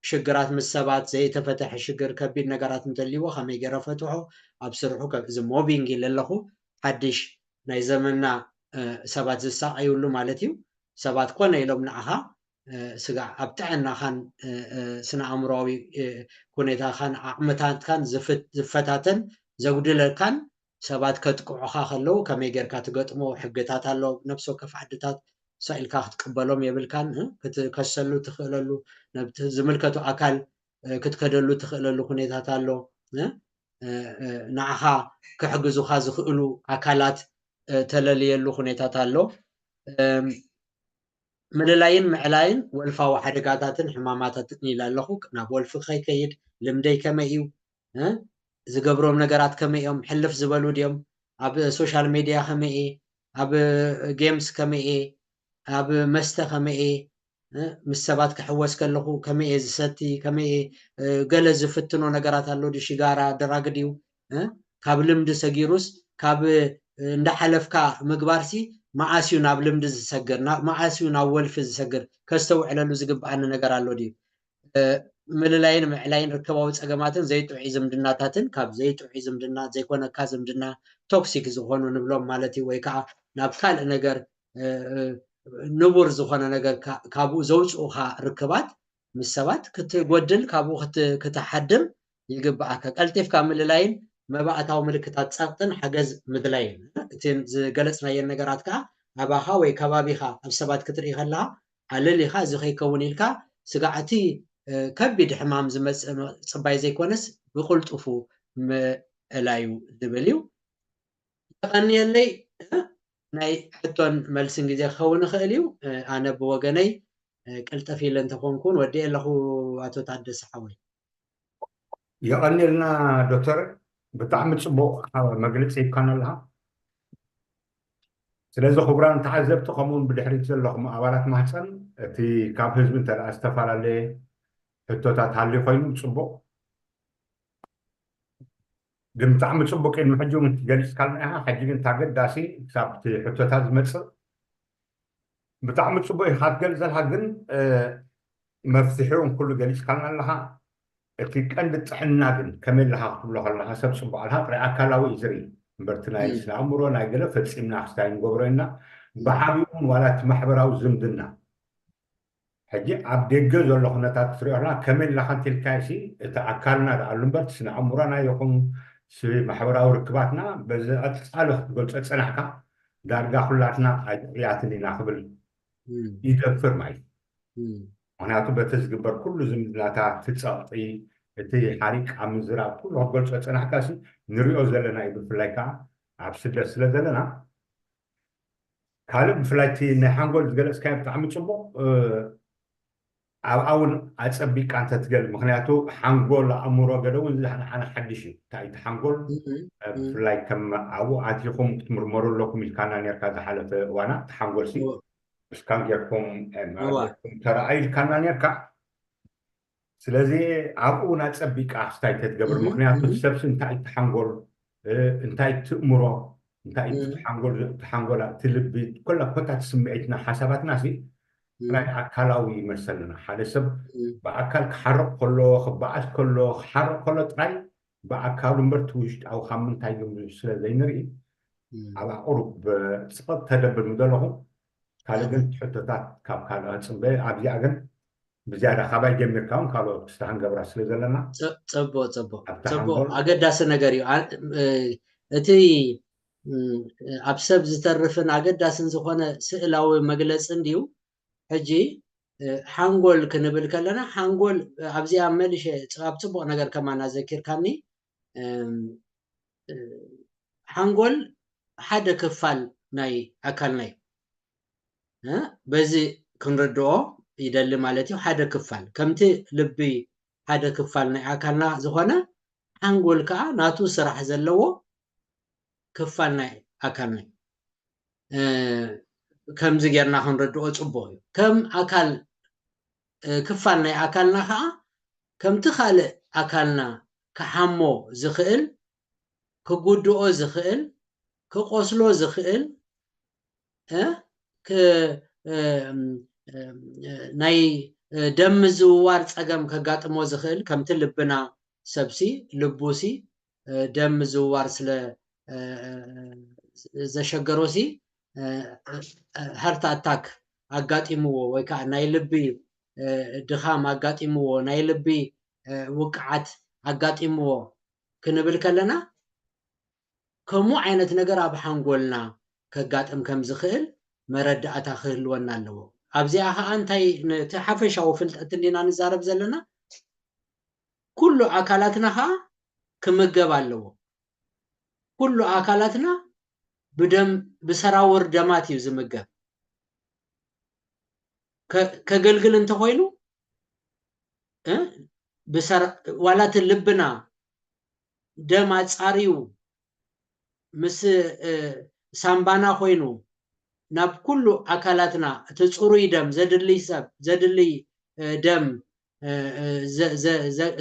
ሽግራት ምስ ሰባት ዘይተፈተሐ ሽግር ከቢድ ነገራት እንተልይዎ ከመይ ገይረ ፈትሖ ኣብ ስርሑ ከ-፣ እዚ ሞቢንግ ኢለ ኣለኹ ሓድሽ ናይ ዘመንና እ፣ ሰባት ዝሳቐዩሉ ማለት እዩ። ሰባት ኮነ ኢሎም ንዓኻ እ፣ ስጋዕ ኣብ ጥዕናኻን እ፣ እ፣ ስነ ኣእምሮዊ እ፣ ኩነታኻን ዓቕምታትካን ዝፍት-፣ ዝፈታተን ዘጉድለካን ሰባት ከጥቅዑኻ ከለዉ ከመይ ጌርካ ትገጥሞ ሕግታት ኣሎ። ነፍሲ ወከፍ ዓድታት ሳኢልካ ክትቅበሎም የብልካን እ፣ ክትከሰሉ ትኽእለሉ ነብቲ ዝምልከቱ ኣካል እ፣ ክትከደሉ ትኽእለሉ ኩነታት ኣሎ እ፣ እ፣ እ፣ ንዓኻ ክሕግዙኻ ዝኽእሉ ኣካላት እ፣ ተለልየሉ ኩነታት ኣሎ። እም፣ ምልላይን ምዕላይን ወልፋዊ ሓደጋታትን ሕማማታትን ኢለ ኣለኹ። ናብ ወልፊ ከይከይድ ልምደይ ከመይ እዩ እ፣ ዝገብሮም ነገራት ከመይ እዮም፣ ሕልፍ ዝበሉ ድዮም፣ ኣብ ሶሻል ሜድያ ከመይ እየ፣ ኣብ ጌምስ ከመይ እየ፣ ኣብ መስተ ከመይ እየ፣ እ፣ ምስ ሰባት ክሕወስ ከለኹ ከመይ እየ ዝሰቲ፣ ከመይ እየ፣ እ፣ ገለ ዝፍትኖ ነገራት ኣሎ ድዩ፣ ሽጋራ፣ ድራግ ድዩ፣ እ፣ ካብ ልምዲ ሰጊሩስ ካብ እ፣ እንዳሓለፍካ ምግባርሲ መዓስ እዩ ናብ ልምዲ ዝሰግር፣ ና-፣ መዓስ እዩ ናብ ወልፊ ዝሰግር፣ ከስተውዕለሉ ዝግብኣኒ ነገር ኣሎ ድዩ? እ፣ ምልላይን ምዕላይን ርክባዊ ጸገማትን ዘይጥዑይ ዝምድናታትን፣ ካብ ዘይጥዑይ ዝምድና፣ ዘይኮነካ ዝምድና፣ ቶክሲክ ዝኾኑ ንብሎም ማለት እዩ፣ ወይ ከዓ ናብ ካልእ ነገር እ፣ እ፣ ንቡር ዝኾነ ነገር ካ-፣ ካብኡ ዘውፅኡኻ ርክባት ምስ ሰባት ክትጎድል፣ ካብኡ ክት-፣ ክትሓድም ይግብኣካ። ቀልጢፍካ ምልላይን መባእታዊ ምልክታት ጸቕጥን ሓገዝ ምድላይን። እቲ ዝገለጽናየን ነገራት ከኣ ኣባኻ ወይ ከባቢኻ ኣብ ሰባት ክትርኢ ከለኻ ኣለሊኻ እዚ ከይከውን ኢልካ ስጋዕቲ እ፣ ከቢድ ሕማም ዝመጽእ ጽባይ ዘይኮነስ ብቕልጡፉ ምእላዩ ዝብል እዩ። የቐንየለይ እ፣ ናይ ሕቶን መልስን ግዜ ክኸውን ይኽእል እዩ። እ፣ ኣነ ብወገነይ እ፣ ቅልጥፍ ኢለ እንተኾንኩን ወዲኤ ኣለኹ ኣቶ ታደሰ ሓወይ። የቐንየልና ዶክተር፣ ብጣዕሚ ጽቡቕ መግለጺ ሂብካና ኣለኻ። ስለዚ ክቡራን ተዓዘብቲ ከምኡውን ብድሕሪት ዘለኹም ኣባላት ማህፀን እቲ ካብ ህዝቢ እንተ ደኣ ዝተፈላለየ ሕቶታት ሃልዩ ኮይኑ ጽቡቕ፣ ግን ብጣዕሚ ጽቡቕ ቅድሚ ሕጂ እውን ገሊጽካልና ኢኻ። ሕጂ ግን እቲ ኣገዳሲ ክሳብ እቲ ሕቶታት ዝመጽእ ብጣዕሚ ጽቡቕ ኢኻ ክትገልጽ ዘለኻ፣ ግን እ፣ መፍትሒኡ እውን ኩሉ ገሊጽካልና ኣለኻ። እቲ ቀንዲ ጥዕና ግን ከመይ ኣለኻ ክትብሎ ከለኻ ሰብ ጽቡቕ ኣለኻ ጥራይ ኣካላዊ እዩ ዝርኢ እምበር እቲ ናይ ስነ ኣእምሮ ናይ ገለ ፈጺምና ክስታይ ንገብሮ ኢና። ብዓቢኡ እውን ዋላ እቲ ማሕበራዊ ዝምድና ሕጂ ኣብ ደገ ዘሎ ኩነታት ክትሪኦ ኣለኻ ከመይ ኣለኻ እንተልካዮ ሲ እቲ ኣካልና ደኣ ኣሉ እምበር እቲ ስነ ኣእምሮና ይኹን ሲ ማሕበራዊ ርክባትና በዚ ቀጻሊ ክትገልጾ ጸናሕካ ዳርጋ ኩላትና ኣይጥዑያትን ኢና ክብል ይደፍር ማለት እዩ። ምክንያቱ በቲ ዝግበር ኩሉ ዝምድናታት እቲ ጸቕጢ እቲ ሓሪቃ ምዝራብ ኩሉ ክትገልጾ ጸናሕካ ሲ ንሪኦ ዘለና እዩ። ብፍላይ ከዓ ኣብ ስደት ስለ ዘለና ካልእ ብፍላይ እቲ ናይ ሓንጎል ዝገለጽካዮ ብጣዕሚ ጽቡቕ እ፣ ኣብኣ እውን ኣጸቢቃ እንተትገል ምክንያቱ ሓንጎል ኣእምሮ ገለ እውን ዝሓንሓነ ሓድሽ እዩ እንታይ እቲ ሓንጎል እ፣ ብፍላይ ከም ኣብኡ ኣቲኹም ክትምርመሩ ኣለኩም ኢልካና ነርካ ዝሓለፈ እዋና እቲ ሓንጎል ሲ እስካን ጌርኩም እ፣ እዋ መረመርኩም ተረኣዩ ኢልካና ነርካ ስለዚ ኣብኡ እውን ኣጸቢቃ ክስታይ ተትገብር ምክንያቱ እቲ ሰብሲ እንታይ እዩ እቲ ሓንጎል እ፣ እንታይ እዩ እቲ እምሮ እንታይ እዩ እቲ ሓንጎል እቲ ሓንጎል እቲ ልቢ ኮላ ኮታ እቲ ስምዒትና ሓሳባትና ሲ ጥራይ ኣካላዊ ይመሰልና ሓደ ሰብ ብኣካል ክሓርቕ ከሎ ክበኣስ ከሎ ክሓርቕ ከሎ ጥራይ ብኣካሉ እምበር እቲ ውሽጣዊ ካብ ምንታይ እዩ ስለ ዘይንርኢ ኣብ ኣቁሩብ ፅቐት ተደብል ምደለኹ ካልእ ግን ሕቶታት ካብ ካልእ ክፅበየ ኣብዚኣ ግን ብዝያዳ ካባይ ጀሚርካ እውን ካልኦት ክስተ ክንገብራ ስለ ዘለና ፅቡቅ ፅቡቅ ኣገዳሲ ነገር እዩ። እቲ ኣብ ሰብ ዝተርፍን ኣገዳስን ዝኾነ ስእላዊ መግለፂ እንድዩ። ሕጂ ሓንጎል ክንብል ከለና ሓንጎል ኣብዚኣ መሊሸ ኣብ ፅቡቅ ነገር ከማና ዘኪርካኒ ሓንጎል ሓደ ክፋል ናይ ኣካልና እዩ። በዚ ክንርድኦ ይደሊ ማለት እዩ። ሓደ ክፋል ከምቲ ልቢ ሓደ ክፋል ናይ ኣካልና ዝኾነ ሓንጎል ከዓ ናቱ ስራሕ ዘለዎ ክፋል ናይ ኣካልና እዩ። ከምዚ ጌርና ክንርድኦ ጽቡቕ እዩ። ከም ኣካል ክፋል ናይ ኣካልና ከዓ ከምቲ ካልእ ኣካልና ክሓሞ ዝኽእል፣ ክጉድኦ ዝኽእል፣ ክቆስሎ ዝኽእል፣ ናይ ደም ምዝውዋር ጸገም ከጋጥሞ ዝኽእል፣ ከምቲ ልብና፣ ሰብሲ ልቡሲ ደም ምዝውዋር ስለ ዘሸገሮሲ heart attack ኣጋጢምዎ ወይ ከዓ ናይ ልቢ ድኻም ኣጋጢምዎ፣ ናይ ልቢ ውቅዓት ኣጋጢምዎ ክንብል ከለና፣ ከምኡ ዓይነት ነገር ኣብ ሓንጎልና ከጋጥም ከም ዝኽእል መረዳእታ ክህልወና ኣለዎ። ኣብዚኣ ከዓ እንታይ፣ ነቲ ሓፈሻዊ ፍልጠት እንዲና ንዛረብ ዘለና፣ ኩሉ ኣካላትና ከዓ ክምገብ ኣለዎ። ኩሉ ኣካላትና ብደም፣ ብሰራውር ደማት እዩ ዝምገብ። ከገልግል እንተኾይኑ፣ ዋላ እቲ ልብና ደም ኣጻርዩ ምስ ሳምባና ኮይኑ ናብ ኩሉ ኣካላትና እቲ ጽሩይ ደም ዘድልይ ሰብ፣ ዘድልይ ደም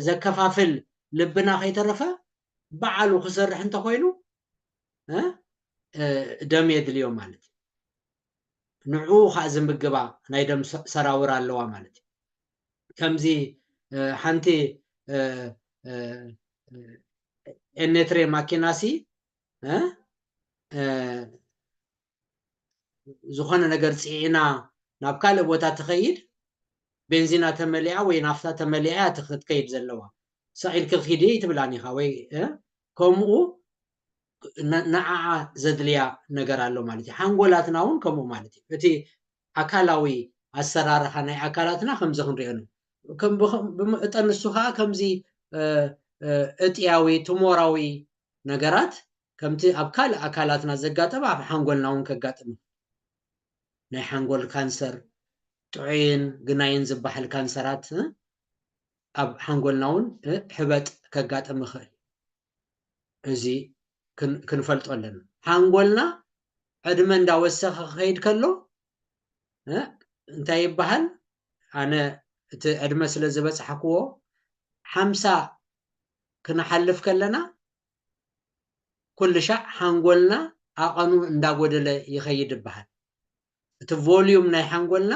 ዘከፋፍል ልብና ከይተረፈ ባዕሉ ክሰርሕ እንተኾይኑ ደም የድልዮ ማለት እዩ። ንዕኡ ከዓ ዝምግባ ናይ ደም ሰራውር ኣለዋ ማለት እዩ። ከምዚ ሓንቲ ኤኔትሬ ማኪናሲ ዝኾነ ነገር ፅዒና ናብ ካልእ ቦታ ትኸይድ፣ ቤንዚና ተመሊኣ ወይ ናፍታ ተመሊኣ እያ ትኸይድ ዘለዋ። ሰቒልኪ ኪዲ ኣይትብላን ኢኻ ወይ ከምኡ ንዓዓ ዘድልያ ነገር ኣሎ ማለት እዩ። ሓንጎላትና እውን ከምኡ ማለት እዩ። እቲ ኣካላዊ ኣሰራርሓ ናይ ኣካላትና ከምዚ ክንሪኦ፣ ብመጠን ንሱ ከዓ ከምዚ እጥያዊ፣ ቱሞራዊ ነገራት ከምቲ ኣብ ካልእ ኣካላትና ዘጋጠመ ኣብ ሓንጎልና እውን ከጋጥም። ናይ ሓንጎል ካንሰር፣ ጥዑይን ግናይን ዝበሃል ካንሰራት ኣብ ሓንጎልና እውን ሕበጥ ከጋጥም ይኽእል። እዚ ክንፈልጦ ኣለና። ሓንጎልና ዕድመ እንዳወሰኸ ክኸይድ ከሎ እንታይ ይበሃል? ኣነ እቲ ዕድመ ስለ ዝበፅሓክዎ ሓምሳ ክንሓልፍ ከለና ኩሉ ሻዕ ሓንጎልና ዓቐኑ እንዳጎደለ ይኸይድ ይበሃል። እቲ volume ናይ ሓንጎልና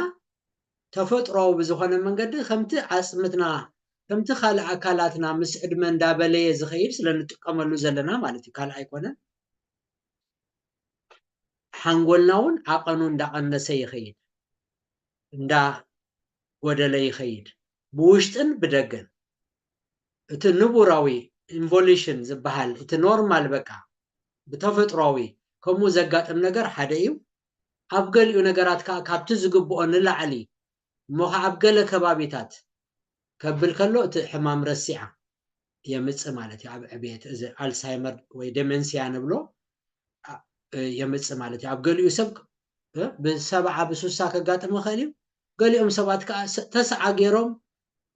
ተፈጥሮዊ ብዝኾነ መንገዲ ከምቲ ዓፅምትና ከምቲ ካልእ ኣካላትና ምስ ዕድመ እንዳበለየ ዝኸይድ ስለ ንጥቀመሉ ዘለና ማለት እዩ። ካልእ ኣይኮነን። ሓንጎልና እውን ዓቐኑ እንዳቐነሰ ይኸይድ፣ እንዳጎደለ ይኸይድ፣ ብውሽጥን ብደገን። እቲ ንቡራዊ ኢንቮሉሽን ዝበሃል፣ እቲ ኖርማል በቃ ብተፈጥሮዊ ከምኡ ዘጋጥም ነገር ሓደ እዩ። ኣብ ገሊኡ ነገራት ከዓ ካብቲ ዝግብኦ ንላዕሊ እሞ ከዓ ኣብ ገለ ከባቢታት ከብል ከሎ እቲ ሕማም ረሲዓ የምፅእ ማለት እዩ። ኣብ ዕብየት እዚ ኣልሳይመር ወይ ደመንስያ ንብሎ የምፅእ ማለት እዩ። ኣብ ገሊኡ ሰብ ብሰብዓ ብሱሳ ከጋጥም ይኽእል እዩ። ገሊኦም ሰባት ከዓ ተስዓ ገይሮም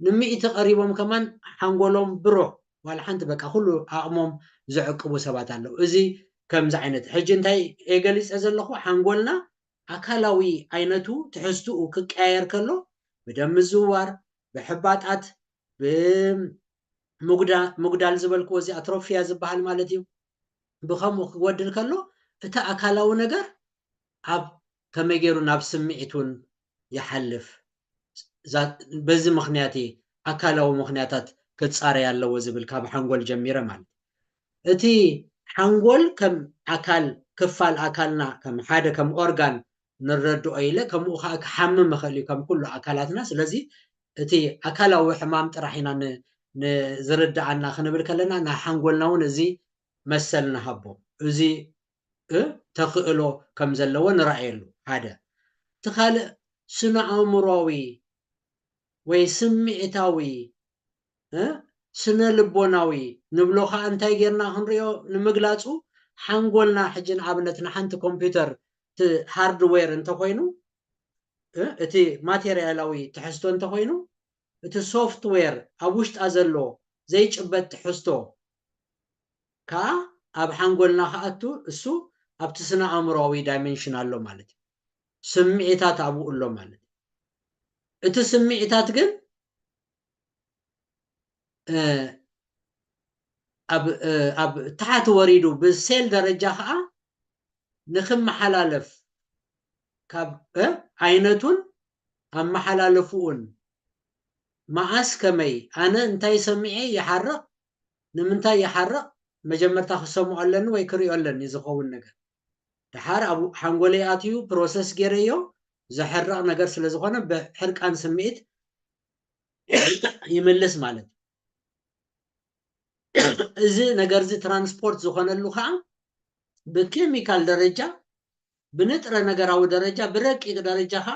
ንሚእቲ ቀሪቦም ከማን ሓንጎሎም ብሩህ ዋላ ሓንቲ በቃ ኩሉ ዓቕሞም ዘዕቅቡ ሰባት ኣለዉ። እዚ ከምዚ ዓይነት ሕጂ እንታይ የገሊፀ ዘለኹ ሓንጎልና ኣካላዊ ዓይነቱ ትሕዝትኡ ክቀያየር ከሎ ብደም ምዝውዋር ብሕባጣት ብምጉዳል ዝበልክዎ እዚ ኣትሮፊያ ዝበሃል ማለት እዩ። ብከምኡ ክጎድል ከሎ እቲ ኣካላዊ ነገር ኣብ ከመይ ገይሩ ናብ ስምዒት እውን ይሓልፍ። በዚ ምክንያት ኣካላዊ ምክንያታት ክፃረይ ኣለዎ ዝብል ካብ ሓንጎል ጀሚረ ማለት እቲ ሓንጎል ከም ኣካል ክፋል ኣካልና ከም ሓደ ከም ኦርጋን ንረድኦ ኢለ ከምኡ ከዓ ክሓምም ይኽእል እዩ ከም ኩሉ ኣካላትና። ስለዚ እቲ ኣካላዊ ሕማም ጥራሕ ኢና ንዝርድኣና ክንብል ከለና ናይ ሓንጎልና እውን እዚ መሰል ንሃቦ። እዚ ተኽእሎ ከም ዘለዎ ንረኣየሉ ሓደ። እቲ ካልእ ስነ ኣእምሮዊ ወይ ስምዒታዊ ስነ ልቦናዊ ንብሎ ከዓ እንታይ ጌርና ክንሪኦ ንምግላፁ ሓንጎልና ሕጂ ንኣብነት ንሓንቲ ኮምፒውተር እቲ ሃርድዌር እንተኮይኑ እቲ ማቴሪያላዊ ትሕዝቶ እንተኮይኑ እቲ ሶፍትዌር ኣብ ውሽጣ ዘሎ ዘይጭበጥ ትሕዝቶ ከዓ ኣብ ሓንጎልና ክኣቱ እሱ ኣብቲ ስነ ኣእምሮዊ ዳይሜንሽን ኣሎ ማለት እዩ። ስምዒታት ኣብኡ ኣሎ ማለት እዩ። እቲ ስምዒታት ግን ኣብ ታሕቲ ወሪዱ ብሴል ደረጃ ከዓ ንክመሓላለፍ ካብ ዓይነቱን ኣመሓላለፍኡን መዓስ ከመይ ኣነ እንታይ ሰሚዐ ይሓርቕ ንምንታይ ይሓርቕ መጀመርታ ክሰምዖ ኣለኒ ወይ ክሪኦ ኣለኒ ዝኸውን ነገር ድሓር ኣብ ሓንጎለይ ኣትዩ ፕሮሰስ ገይረዮ ዘሕርቕ ነገር ስለ ዝኾነ ብሕርቃን ስምዒት ይምልስ ማለት እዩ። እዚ ነገር እዚ ትራንስፖርት ዝኾነሉ ከዓ ብኬሚካል ደረጃ ብንጥረ ነገራዊ ደረጃ ብረቂቅ ደረጃ ከዓ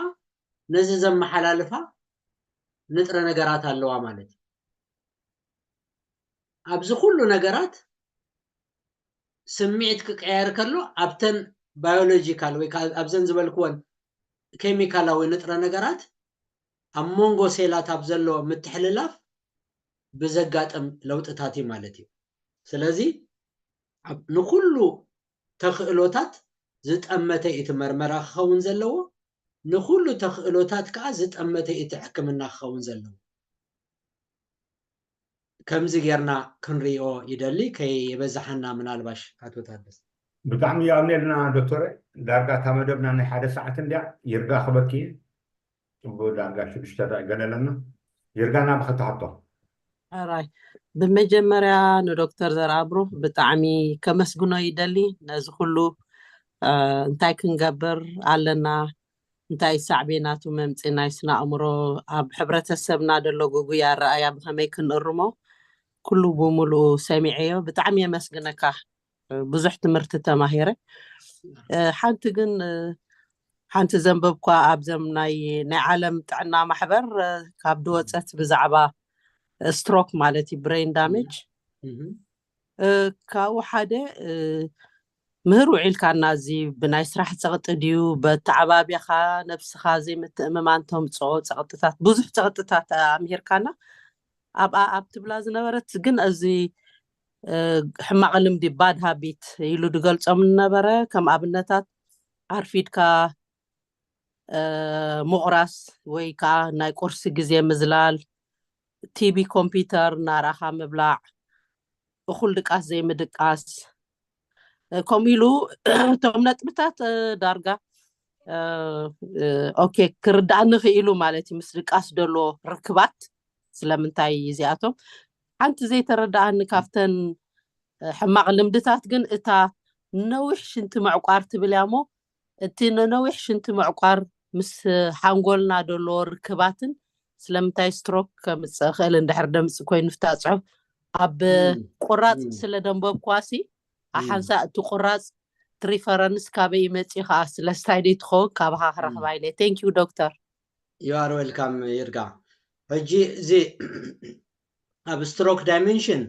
ነዚ ዘመሓላልፋ ንጥረ ነገራት ኣለዋ ማለት እዩ። ኣብዚ ኩሉ ነገራት ስምዒት ክቀየር ከሎ ኣብተን ባዮሎጂካል ወይ ከዓ ኣብዘን ዝበልክወን ኬሚካላዊ ንጥረ ነገራት ኣብ መንጎ ሴላት ኣብ ዘሎ ምትሕልላፍ ብዘጋጥም ለውጥታት እዩ ማለት እዩ። ስለዚ ንኩሉ ተኽእሎታት ዝጠመተ እቲ መርመራ ክኸውን ዘለዎ፣ ንኩሉ ተኽእሎታት ከዓ ዝጠመተ እቲ ሕክምና ክኸውን ዘለዎ። ከምዚ ጌርና ክንሪኦ ይደሊ፣ ከየበዛሓና ምናልባሽ ኣቶ ታደሰ። ብጣዕሚ የቐንየልና ዶክተረ፣ ዳርጋ እታ መደብና ናይ ሓደ ሰዓት እንድያ፣ ይርጋ ክበኪ እየ። ጽቡቅ ዳርጋ ሽዱሽተ ደቂቅ ገለ ኣለና። ይርጋ ናባኻ እታ ሕቶ። ሕራይ ብመጀመርያ ንዶክተር ዘርኣብሩኽ ብጣዕሚ ከመስግኖ ይደሊ ነዚ ኩሉ እንታይ ክንገብር ኣለና እንታይ ሳዕቤናቱ መምፂ ናይ ስነ ኣእምሮ ኣብ ሕብረተሰብና ደሎ ጉጉይ ኣረኣያ ብኸመይ ክንእርሞ ኩሉ ብምሉኡ ሰሚዐዮ ብጣዕሚ የመስግነካ ብዙሕ ትምህርቲ ተማሂረ። ሓንቲ ግን ሓንቲ ዘንበብኳ ኣብዘም ናይ ናይ ዓለም ጥዕና ማሕበር ካብ ድወፀት ብዛዕባ ስትሮክ ማለት እዩ ብሬን ዳሜጅ ካብኡ ሓደ ምህር ውዒልካና እዚ ብናይ ስራሕ ፀቕጢ ድዩ በተዓባቢኻ ነብስኻ ዘይምትእምማን ተምፅኦ ፀቕጥታት ብዙሕ ፀቕጥታት ኣምሂርካና ኣብኣ ኣብ ትብላ ዝነበረት ግን እዚ ሕማቕ ልምዲ ባድ ሃቢት ኢሉ ድገልጾም ነበረ ከም ኣብነታት ኣርፊድካ ምቑራስ ወይ ከዓ ናይ ቁርሲ ግዜ ምዝላል ቲቪ ኮምፒውተር ናራኻ ምብላዕ እኹል ድቃስ ዘይምድቃስ ከምኡ ኢሉ እቶም ነጥብታት ዳርጋ ኦኬ ክርዳእኒ ክኢሉ ማለት እዩ ምስ ድቃስ ደሎ ርክባት ስለምንታይ እዚኣቶም ሓንቲ ዘይተረዳኣኒ ካብተን ሕማቕ ልምድታት ግን እታ ነዊሕ ሽንቲ ምዕቋር ትብል እያ እሞ እቲ ንነዊሕ ሽንቲ ምዕቋር ምስ ሓንጎልና ደሎ ርክባትን ስለምንታይ ስትሮክ ከምፅእ ክእል እንድሕር ደምፂ ኮይኑ ፍታ ፅሑፍ ኣብ ቁራፅ ስለ ደንበብኳሲ ሓንሳ እቲ ቁራፅ እቲ ሪፈረንስ ካበይ ይመፅእ ከዓ ስለስታይ ደይ ትኸውን ካባካ ክረክባ ኢለ thank you ዶክተር you are welcome ይርጋ ሕጂ እዚ ኣብ ስትሮክ ዳይሜንሽን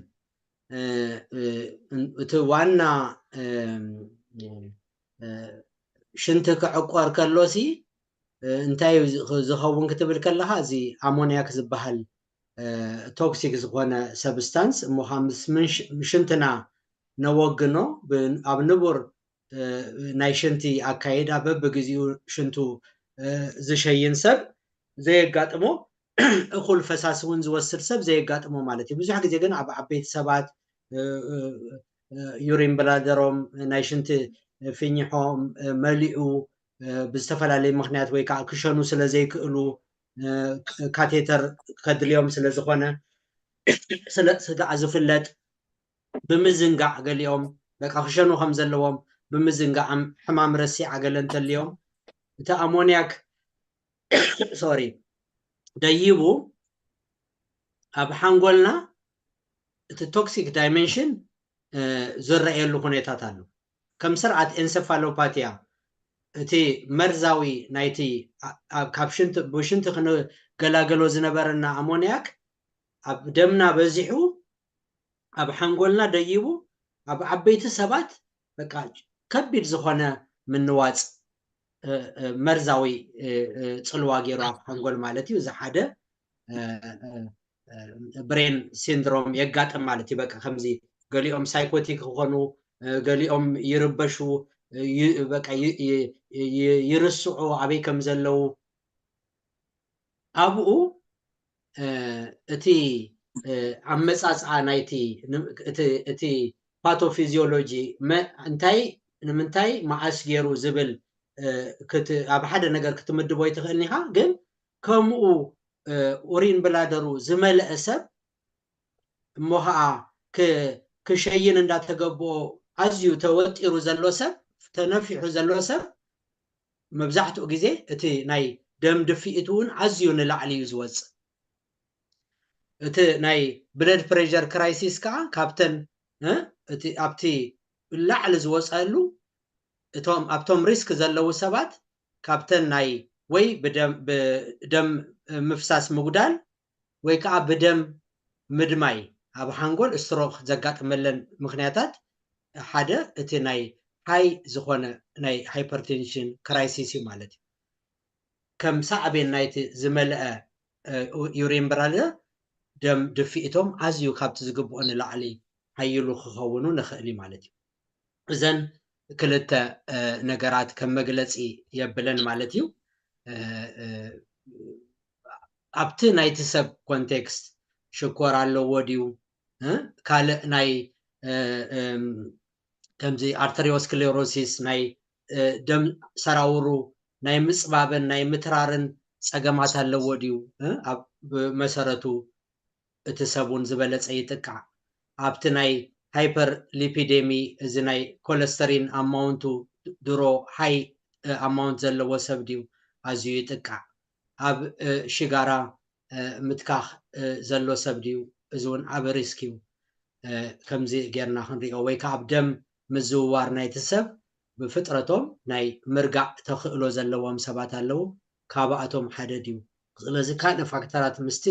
እቲ ዋና ሽንቲ ክዕቆር ከሎሲ እንታይ ዝኸውን ክትብል ከለካ እዚ ኣሞኒያክ ዝበሃል ቶክሲክ ዝኾነ ሰብስታንስ እሞ ምስ ሽንትና ነወግኖ ኣብ ንቡር ናይ ሽንቲ ኣካይዳ በብግዜኡ ሽንቱ ዝሸይን ሰብ ዘየጋጥሞ እኹል ፈሳሲ እውን ዝወስድ ሰብ ዘየጋጥሞ ማለት እዩ። ብዙሕ ግዜ ግን ኣብ ዓበይቲ ሰባት ዩሪን ብላደሮም ናይ ሽንቲ ፍኝሖም መሊኡ ብዝተፈላለየ ምክንያት ወይ ከዓ ክሸኑ ስለ ዘይክእሉ ካቴተር ከድልዮም ስለ ዝኾነ ስጋዕ ዝፍለጥ ብምዝንጋዕ ገሊኦም በቃ ክሸኑ ከም ዘለዎም ብምዝንጋዕም ሕማም ረሲዓ ገለ እንተልዮም እቲ ኣሞኒያክ ሶሪ ደይቡ ኣብ ሓንጎልና እቲ ቶክሲክ ዳይሜንሽን ዝረኣየሉ ኩነታት ኣሎ። ከም ስርዓት ኤንሰፋሎፓቲያ እቲ መርዛዊ ናይቲ ካብ ሽንቲ ብሽንቲ ክንገላገሎ ዝነበረና ኣሞኒያክ ኣብ ደምና በዚሑ ኣብ ሓንጎልና ደይቡ ኣብ ዓበይቲ ሰባት በቃ ከቢድ ዝኾነ ምንዋፅ መርዛዊ ፅልዋ ገይሩ ኣብ ሓንጎል ማለት እዩ። እዚ ሓደ ብሬን ሲንድሮም የጋጥም ማለት እዩ። በቃ ከምዚ ገሊኦም ሳይኮቲክ ክኾኑ፣ ገሊኦም ይርበሹ፣ ይ- በቃ ይ- ይ- ይ- ይርስዑ ኣበይ ከም ዘለዉ ኣብኡ እቲ ኣመፃፅኣ ናይቲ እቲ ፓቶፊዚዮሎጂ እንታይ ንምንታይ መዓስ ገይሩ ዝብል ኣብ ሓደ ነገር ክትምድቦ ይትኽእል ኢኻ። ግን ከምኡ ኡሪን ብላደሩ ዝመልአ ሰብ እሞ ከዓ ክሸይን እንዳተገብኦ ኣዝዩ ተወጢሩ ዘሎ ሰብ፣ ተነፊሑ ዘሎ ሰብ መብዛሕትኡ ግዜ እቲ ናይ ደም ድፍኢት እውን ኣዝዩ ንላዕሊ እዩ ዝወፅእ። እቲ ናይ ብለድ ፕሬር ክራይሲስ ከዓ ካብተን ኣብቲ ላዕሊ ዝወፀሉ እቶም ኣብቶም ሪስክ ዘለዉ ሰባት ካብተን ናይ ወይ ብደም ምፍሳስ ምጉዳል ወይ ከዓ ብደም ምድማይ ኣብ ሓንጎል ስትሮክ ዘጋጥመለን ምክንያታት ሓደ እቲ ናይ ሃይ ዝኾነ ናይ ሃይፐርቴንሽን ክራይሲስ እዩ ማለት እዩ። ከም ሳዕቤን ናይቲ ዝመልአ ዩሪን ብላደር ደም ድፍኢቶም ኣዝዩ ካብቲ ዝግብኦ ንላዕሊ ሓይሉ ክኸውኑ ንኽእል እዩ ማለት እዩ። እዘን ክልተ ነገራት ከም መግለፂ የብለን ማለት እዩ። ኣብቲ ናይቲ ሰብ ኮንቴክስት ሽኮር ኣለዎ ድዩ ካልእ ናይ ከምዚ ኣርተሪዮስክሌሮሲስ ናይ ደም ሰራውሩ ናይ ምፅባብን ናይ ምትራርን ፀገማት ኣለዎ ድዩ? ብመሰረቱ እቲ ሰብ እውን ዝበለፀ ይጥቃዕ። ኣብቲ ናይ ሃይፐር ሊፒዴሚ እዚ ናይ ኮለስተሪን ኣማውንቱ ድሮ ሃይ ኣማውንት ዘለዎ ሰብ ድዩ ኣዝዩ ይጥቃዕ? ኣብ ሽጋራ ምትካኽ ዘሎ ሰብ ድዩ? እዚ እውን ኣብ ሪስክ እዩ። ከምዚ ጌርና ክንሪኦ ወይ ከዓ ኣብ ደም ምዝውዋር ናይቲ ሰብ ብፍጥረቶም ናይ ምርጋዕ ተኽእሎ ዘለዎም ሰባት ኣለዉ። ካብኣቶም ሓደ ድዩ? ስለዚ ካልእ ፋክተራት ምስቲ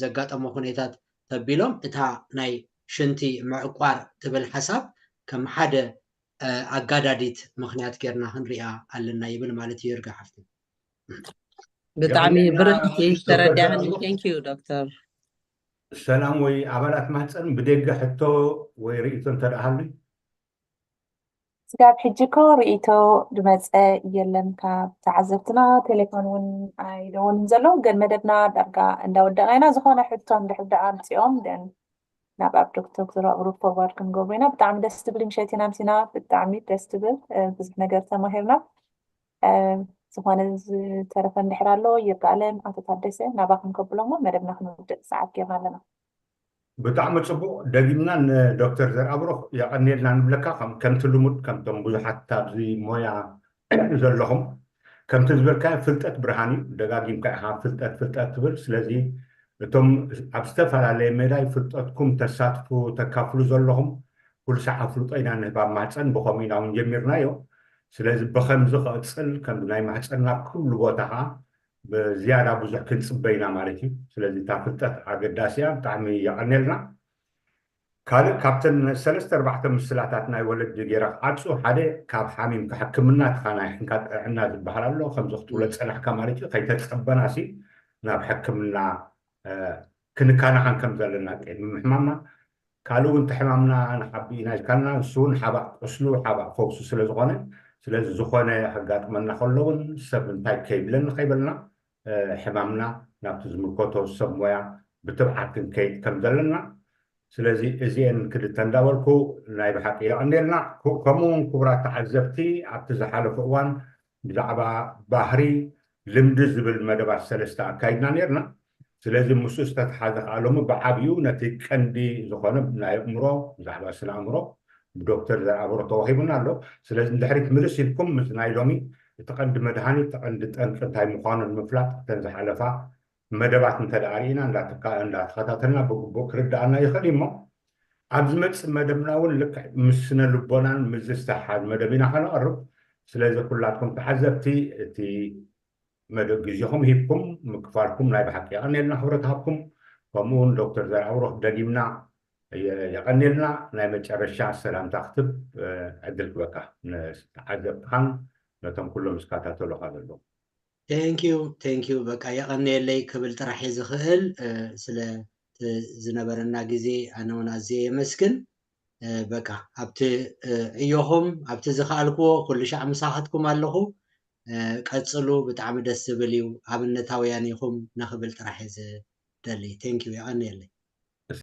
ዘጋጠሞ ኩነታት ተቢሎም እታ ናይ ሽንቲ ምዕቋር ትብል ሓሳብ ከም ሓደ ኣጋዳዲት ምክንያት ጌርና ክንሪኣ ኣለና ይብል ማለት እዩ። ይርጋ ሓፍቲ ብጣዕሚ ብርንቲ ተረዲኣኒ። ቴንክ ዩ ዶክተር። ሰላም ወይ ኣባላት ማህፀን ብደገ ሕቶ ወይ ርእይቶ እንተደኣ ሃሉ ስጋብ ሕጂ እኮ ርእይቶ ዝመፀ የለን ካብ ተዓዘብትና። ቴሌፎን እውን ኣይደወልን ዘለዉ፣ ግን መደብና ዳርጋ እንዳወደቐ ኢና። ዝኾነ ሕቶ እንድሕር ደኣ ኣምፂኦም ደን ናብ ኣብ ዶክተር ክዝራብሩ ፎርዋርድ ክንገብሩ ኢና። ብጣዕሚ ደስ ትብል ምሸት ኢና ምሲና፣ ብጣዕሚ ደስ ትብል ብዙሕ ነገር ተማሂርና። ዝኾነ ዝተረፈ እንድሕር ኣሎ ይርጋኣለም ኣቶ ታደሰ ናባኹም ከብሎሞ መደብና ክንውድእ ሰዓት ጌርና ኣለና። ብጣዕሚ ፅቡቅ። ደጊምና ንዶክተር ዘርኣብሩኽ የቐንየልና ንብለካ። ከምቲ ልሙድ ከምቶም ብዙሓት ኣብዚ ሞያ ዘለኹም ከምቲ ዝበልካዮ ፍልጠት ብርሃን እዩ። ደጋጊምካ ኢኻ ፍልጠት ፍልጠት ትብል። ስለዚ እቶም ኣብ ዝተፈላለየ ሜዳይ ፍልጠትኩም ተሳትፉ ተካፍሉ ዘለኹም ኩሉ ሰዓት ፍልጦ ኢና ንህብ ኣብ ማህፀን ብኸምኡ ኢና እውን ጀሚርናዮ። ስለዚ ብኸምዚ ክቕፅል ከም ናይ ማህፀንና ኩሉ ቦታ ከዓ ብዝያዳ ብዙሕ ክንፅበ ኢና ማለት እዩ። ስለዚ እታ ፍልጠት ኣገዳሲ እያ። ብጣዕሚ የቐንየልና። ካልእ ካብተን ሰለስተ ኣርባዕተ ምስላታት ናይ ወለዲ ገይረ ክዓፁ ሓደ ካብ ሓሚምካ ሕክምና ትኻ ናይ ሕንካ ጥዕና ዝበሃል ኣሎ። ከምዚ ክትብሎ ፀናሕካ ማለት እዩ። ከይተፀበና ሲ ናብ ሕክምና ክንከናኸን ከም ዘለና ቅድሚ ምሕማምና ካልእ እውን ተሕማምና ንሓቢ ኢና ኢልካና ንሱ እውን ሓባእ ቁስሉ ሓባእ ፈውሱ ስለ ዝኾነ ስለዚ ዝኾነ ከጋጥመና ከሎ እውን ሰብ እንታይ ከይብለኒ ከይበልና ሕማምና ናብቲ ዝምልከቶ ሰብ ሞያ ብትብዓት ክንከይድ ከም ዘለና ስለዚ እዚአን ክልተ እንዳበልኩ ናይ ብሓቂ የቐንየልና ከምኡ እውን ክቡራት ተዓዘብቲ ኣብቲ ዝሓለፈ እዋን ብዛዕባ ባህሪ ልምዲ ዝብል መደባት ሰለስተ ኣካይድና ነርና ስለዚ ምስኡ ዝተተሓዘ ከዓ ሎሚ ብዓብዩ ነቲ ቀንዲ ዝኾነ ናይ ኣእምሮ ብዛዕባ ስነ ኣእምሮ ብዶክተር ዘርኣብሮ ተዋሂቡና ኣሎ ስለዚ ንድሕሪት ምልስ ኢልኩም ምስ ናይ ሎሚ እቲ ቀንዲ መድሃኒት እቲ ቀንዲ ጠንቂ እንታይ ምዃኑ ንምፍላጥ እተን ዝሓለፋ መደባት እንተ ደኣ ርኢና እንዳተካ- እንዳተኸታተልና ብግቡእ ክርድኣና ይኽእል እዩ እሞ ኣብ ዝመፅእ መደብና እውን ልክዕ ምስ ስነ ልቦናን ምስ ዝተሓሓዝ መደብ ኢና ከነቕርብ ስለዚ ኩላትኩም ተዓዘብቲ እቲ መደብ ግዜኹም ሂብኩም ምክፋልኩም ናይ ብሓቂ የቐንየልና ክብረት ሃብኩም ከምኡ እውን ዶክተር ዘርኣብሩኽ ደጊምና የቐንየልና ናይ መጨረሻ ሰላምታ ክትብ ዕድል ክበካ ንተዓዘብትኻን ነቶም ኩሎም ዝከታተሉኻ ዘለዉ thank you thank you በቃ የቐንየለይ ክብል ጥራሕ እየ ዝኽእል ስለ ዝነበረና ግዜ ኣነ እውን ኣዝየ የመስግን በቃ ኣብቲ ዕዮኹም ኣብቲ ዝኸኣልክዎ ኩሉ ሻዕ ምሳኻትኩም ኣለኹ። ቀጽሉ፣ ብጣዕሚ ደስ ዝብል እዩ። ኣብነታውያን ኢኹም ንኽብል ጥራሕ እየ ዝደሊ። Thank you፣ የቐንየለይ።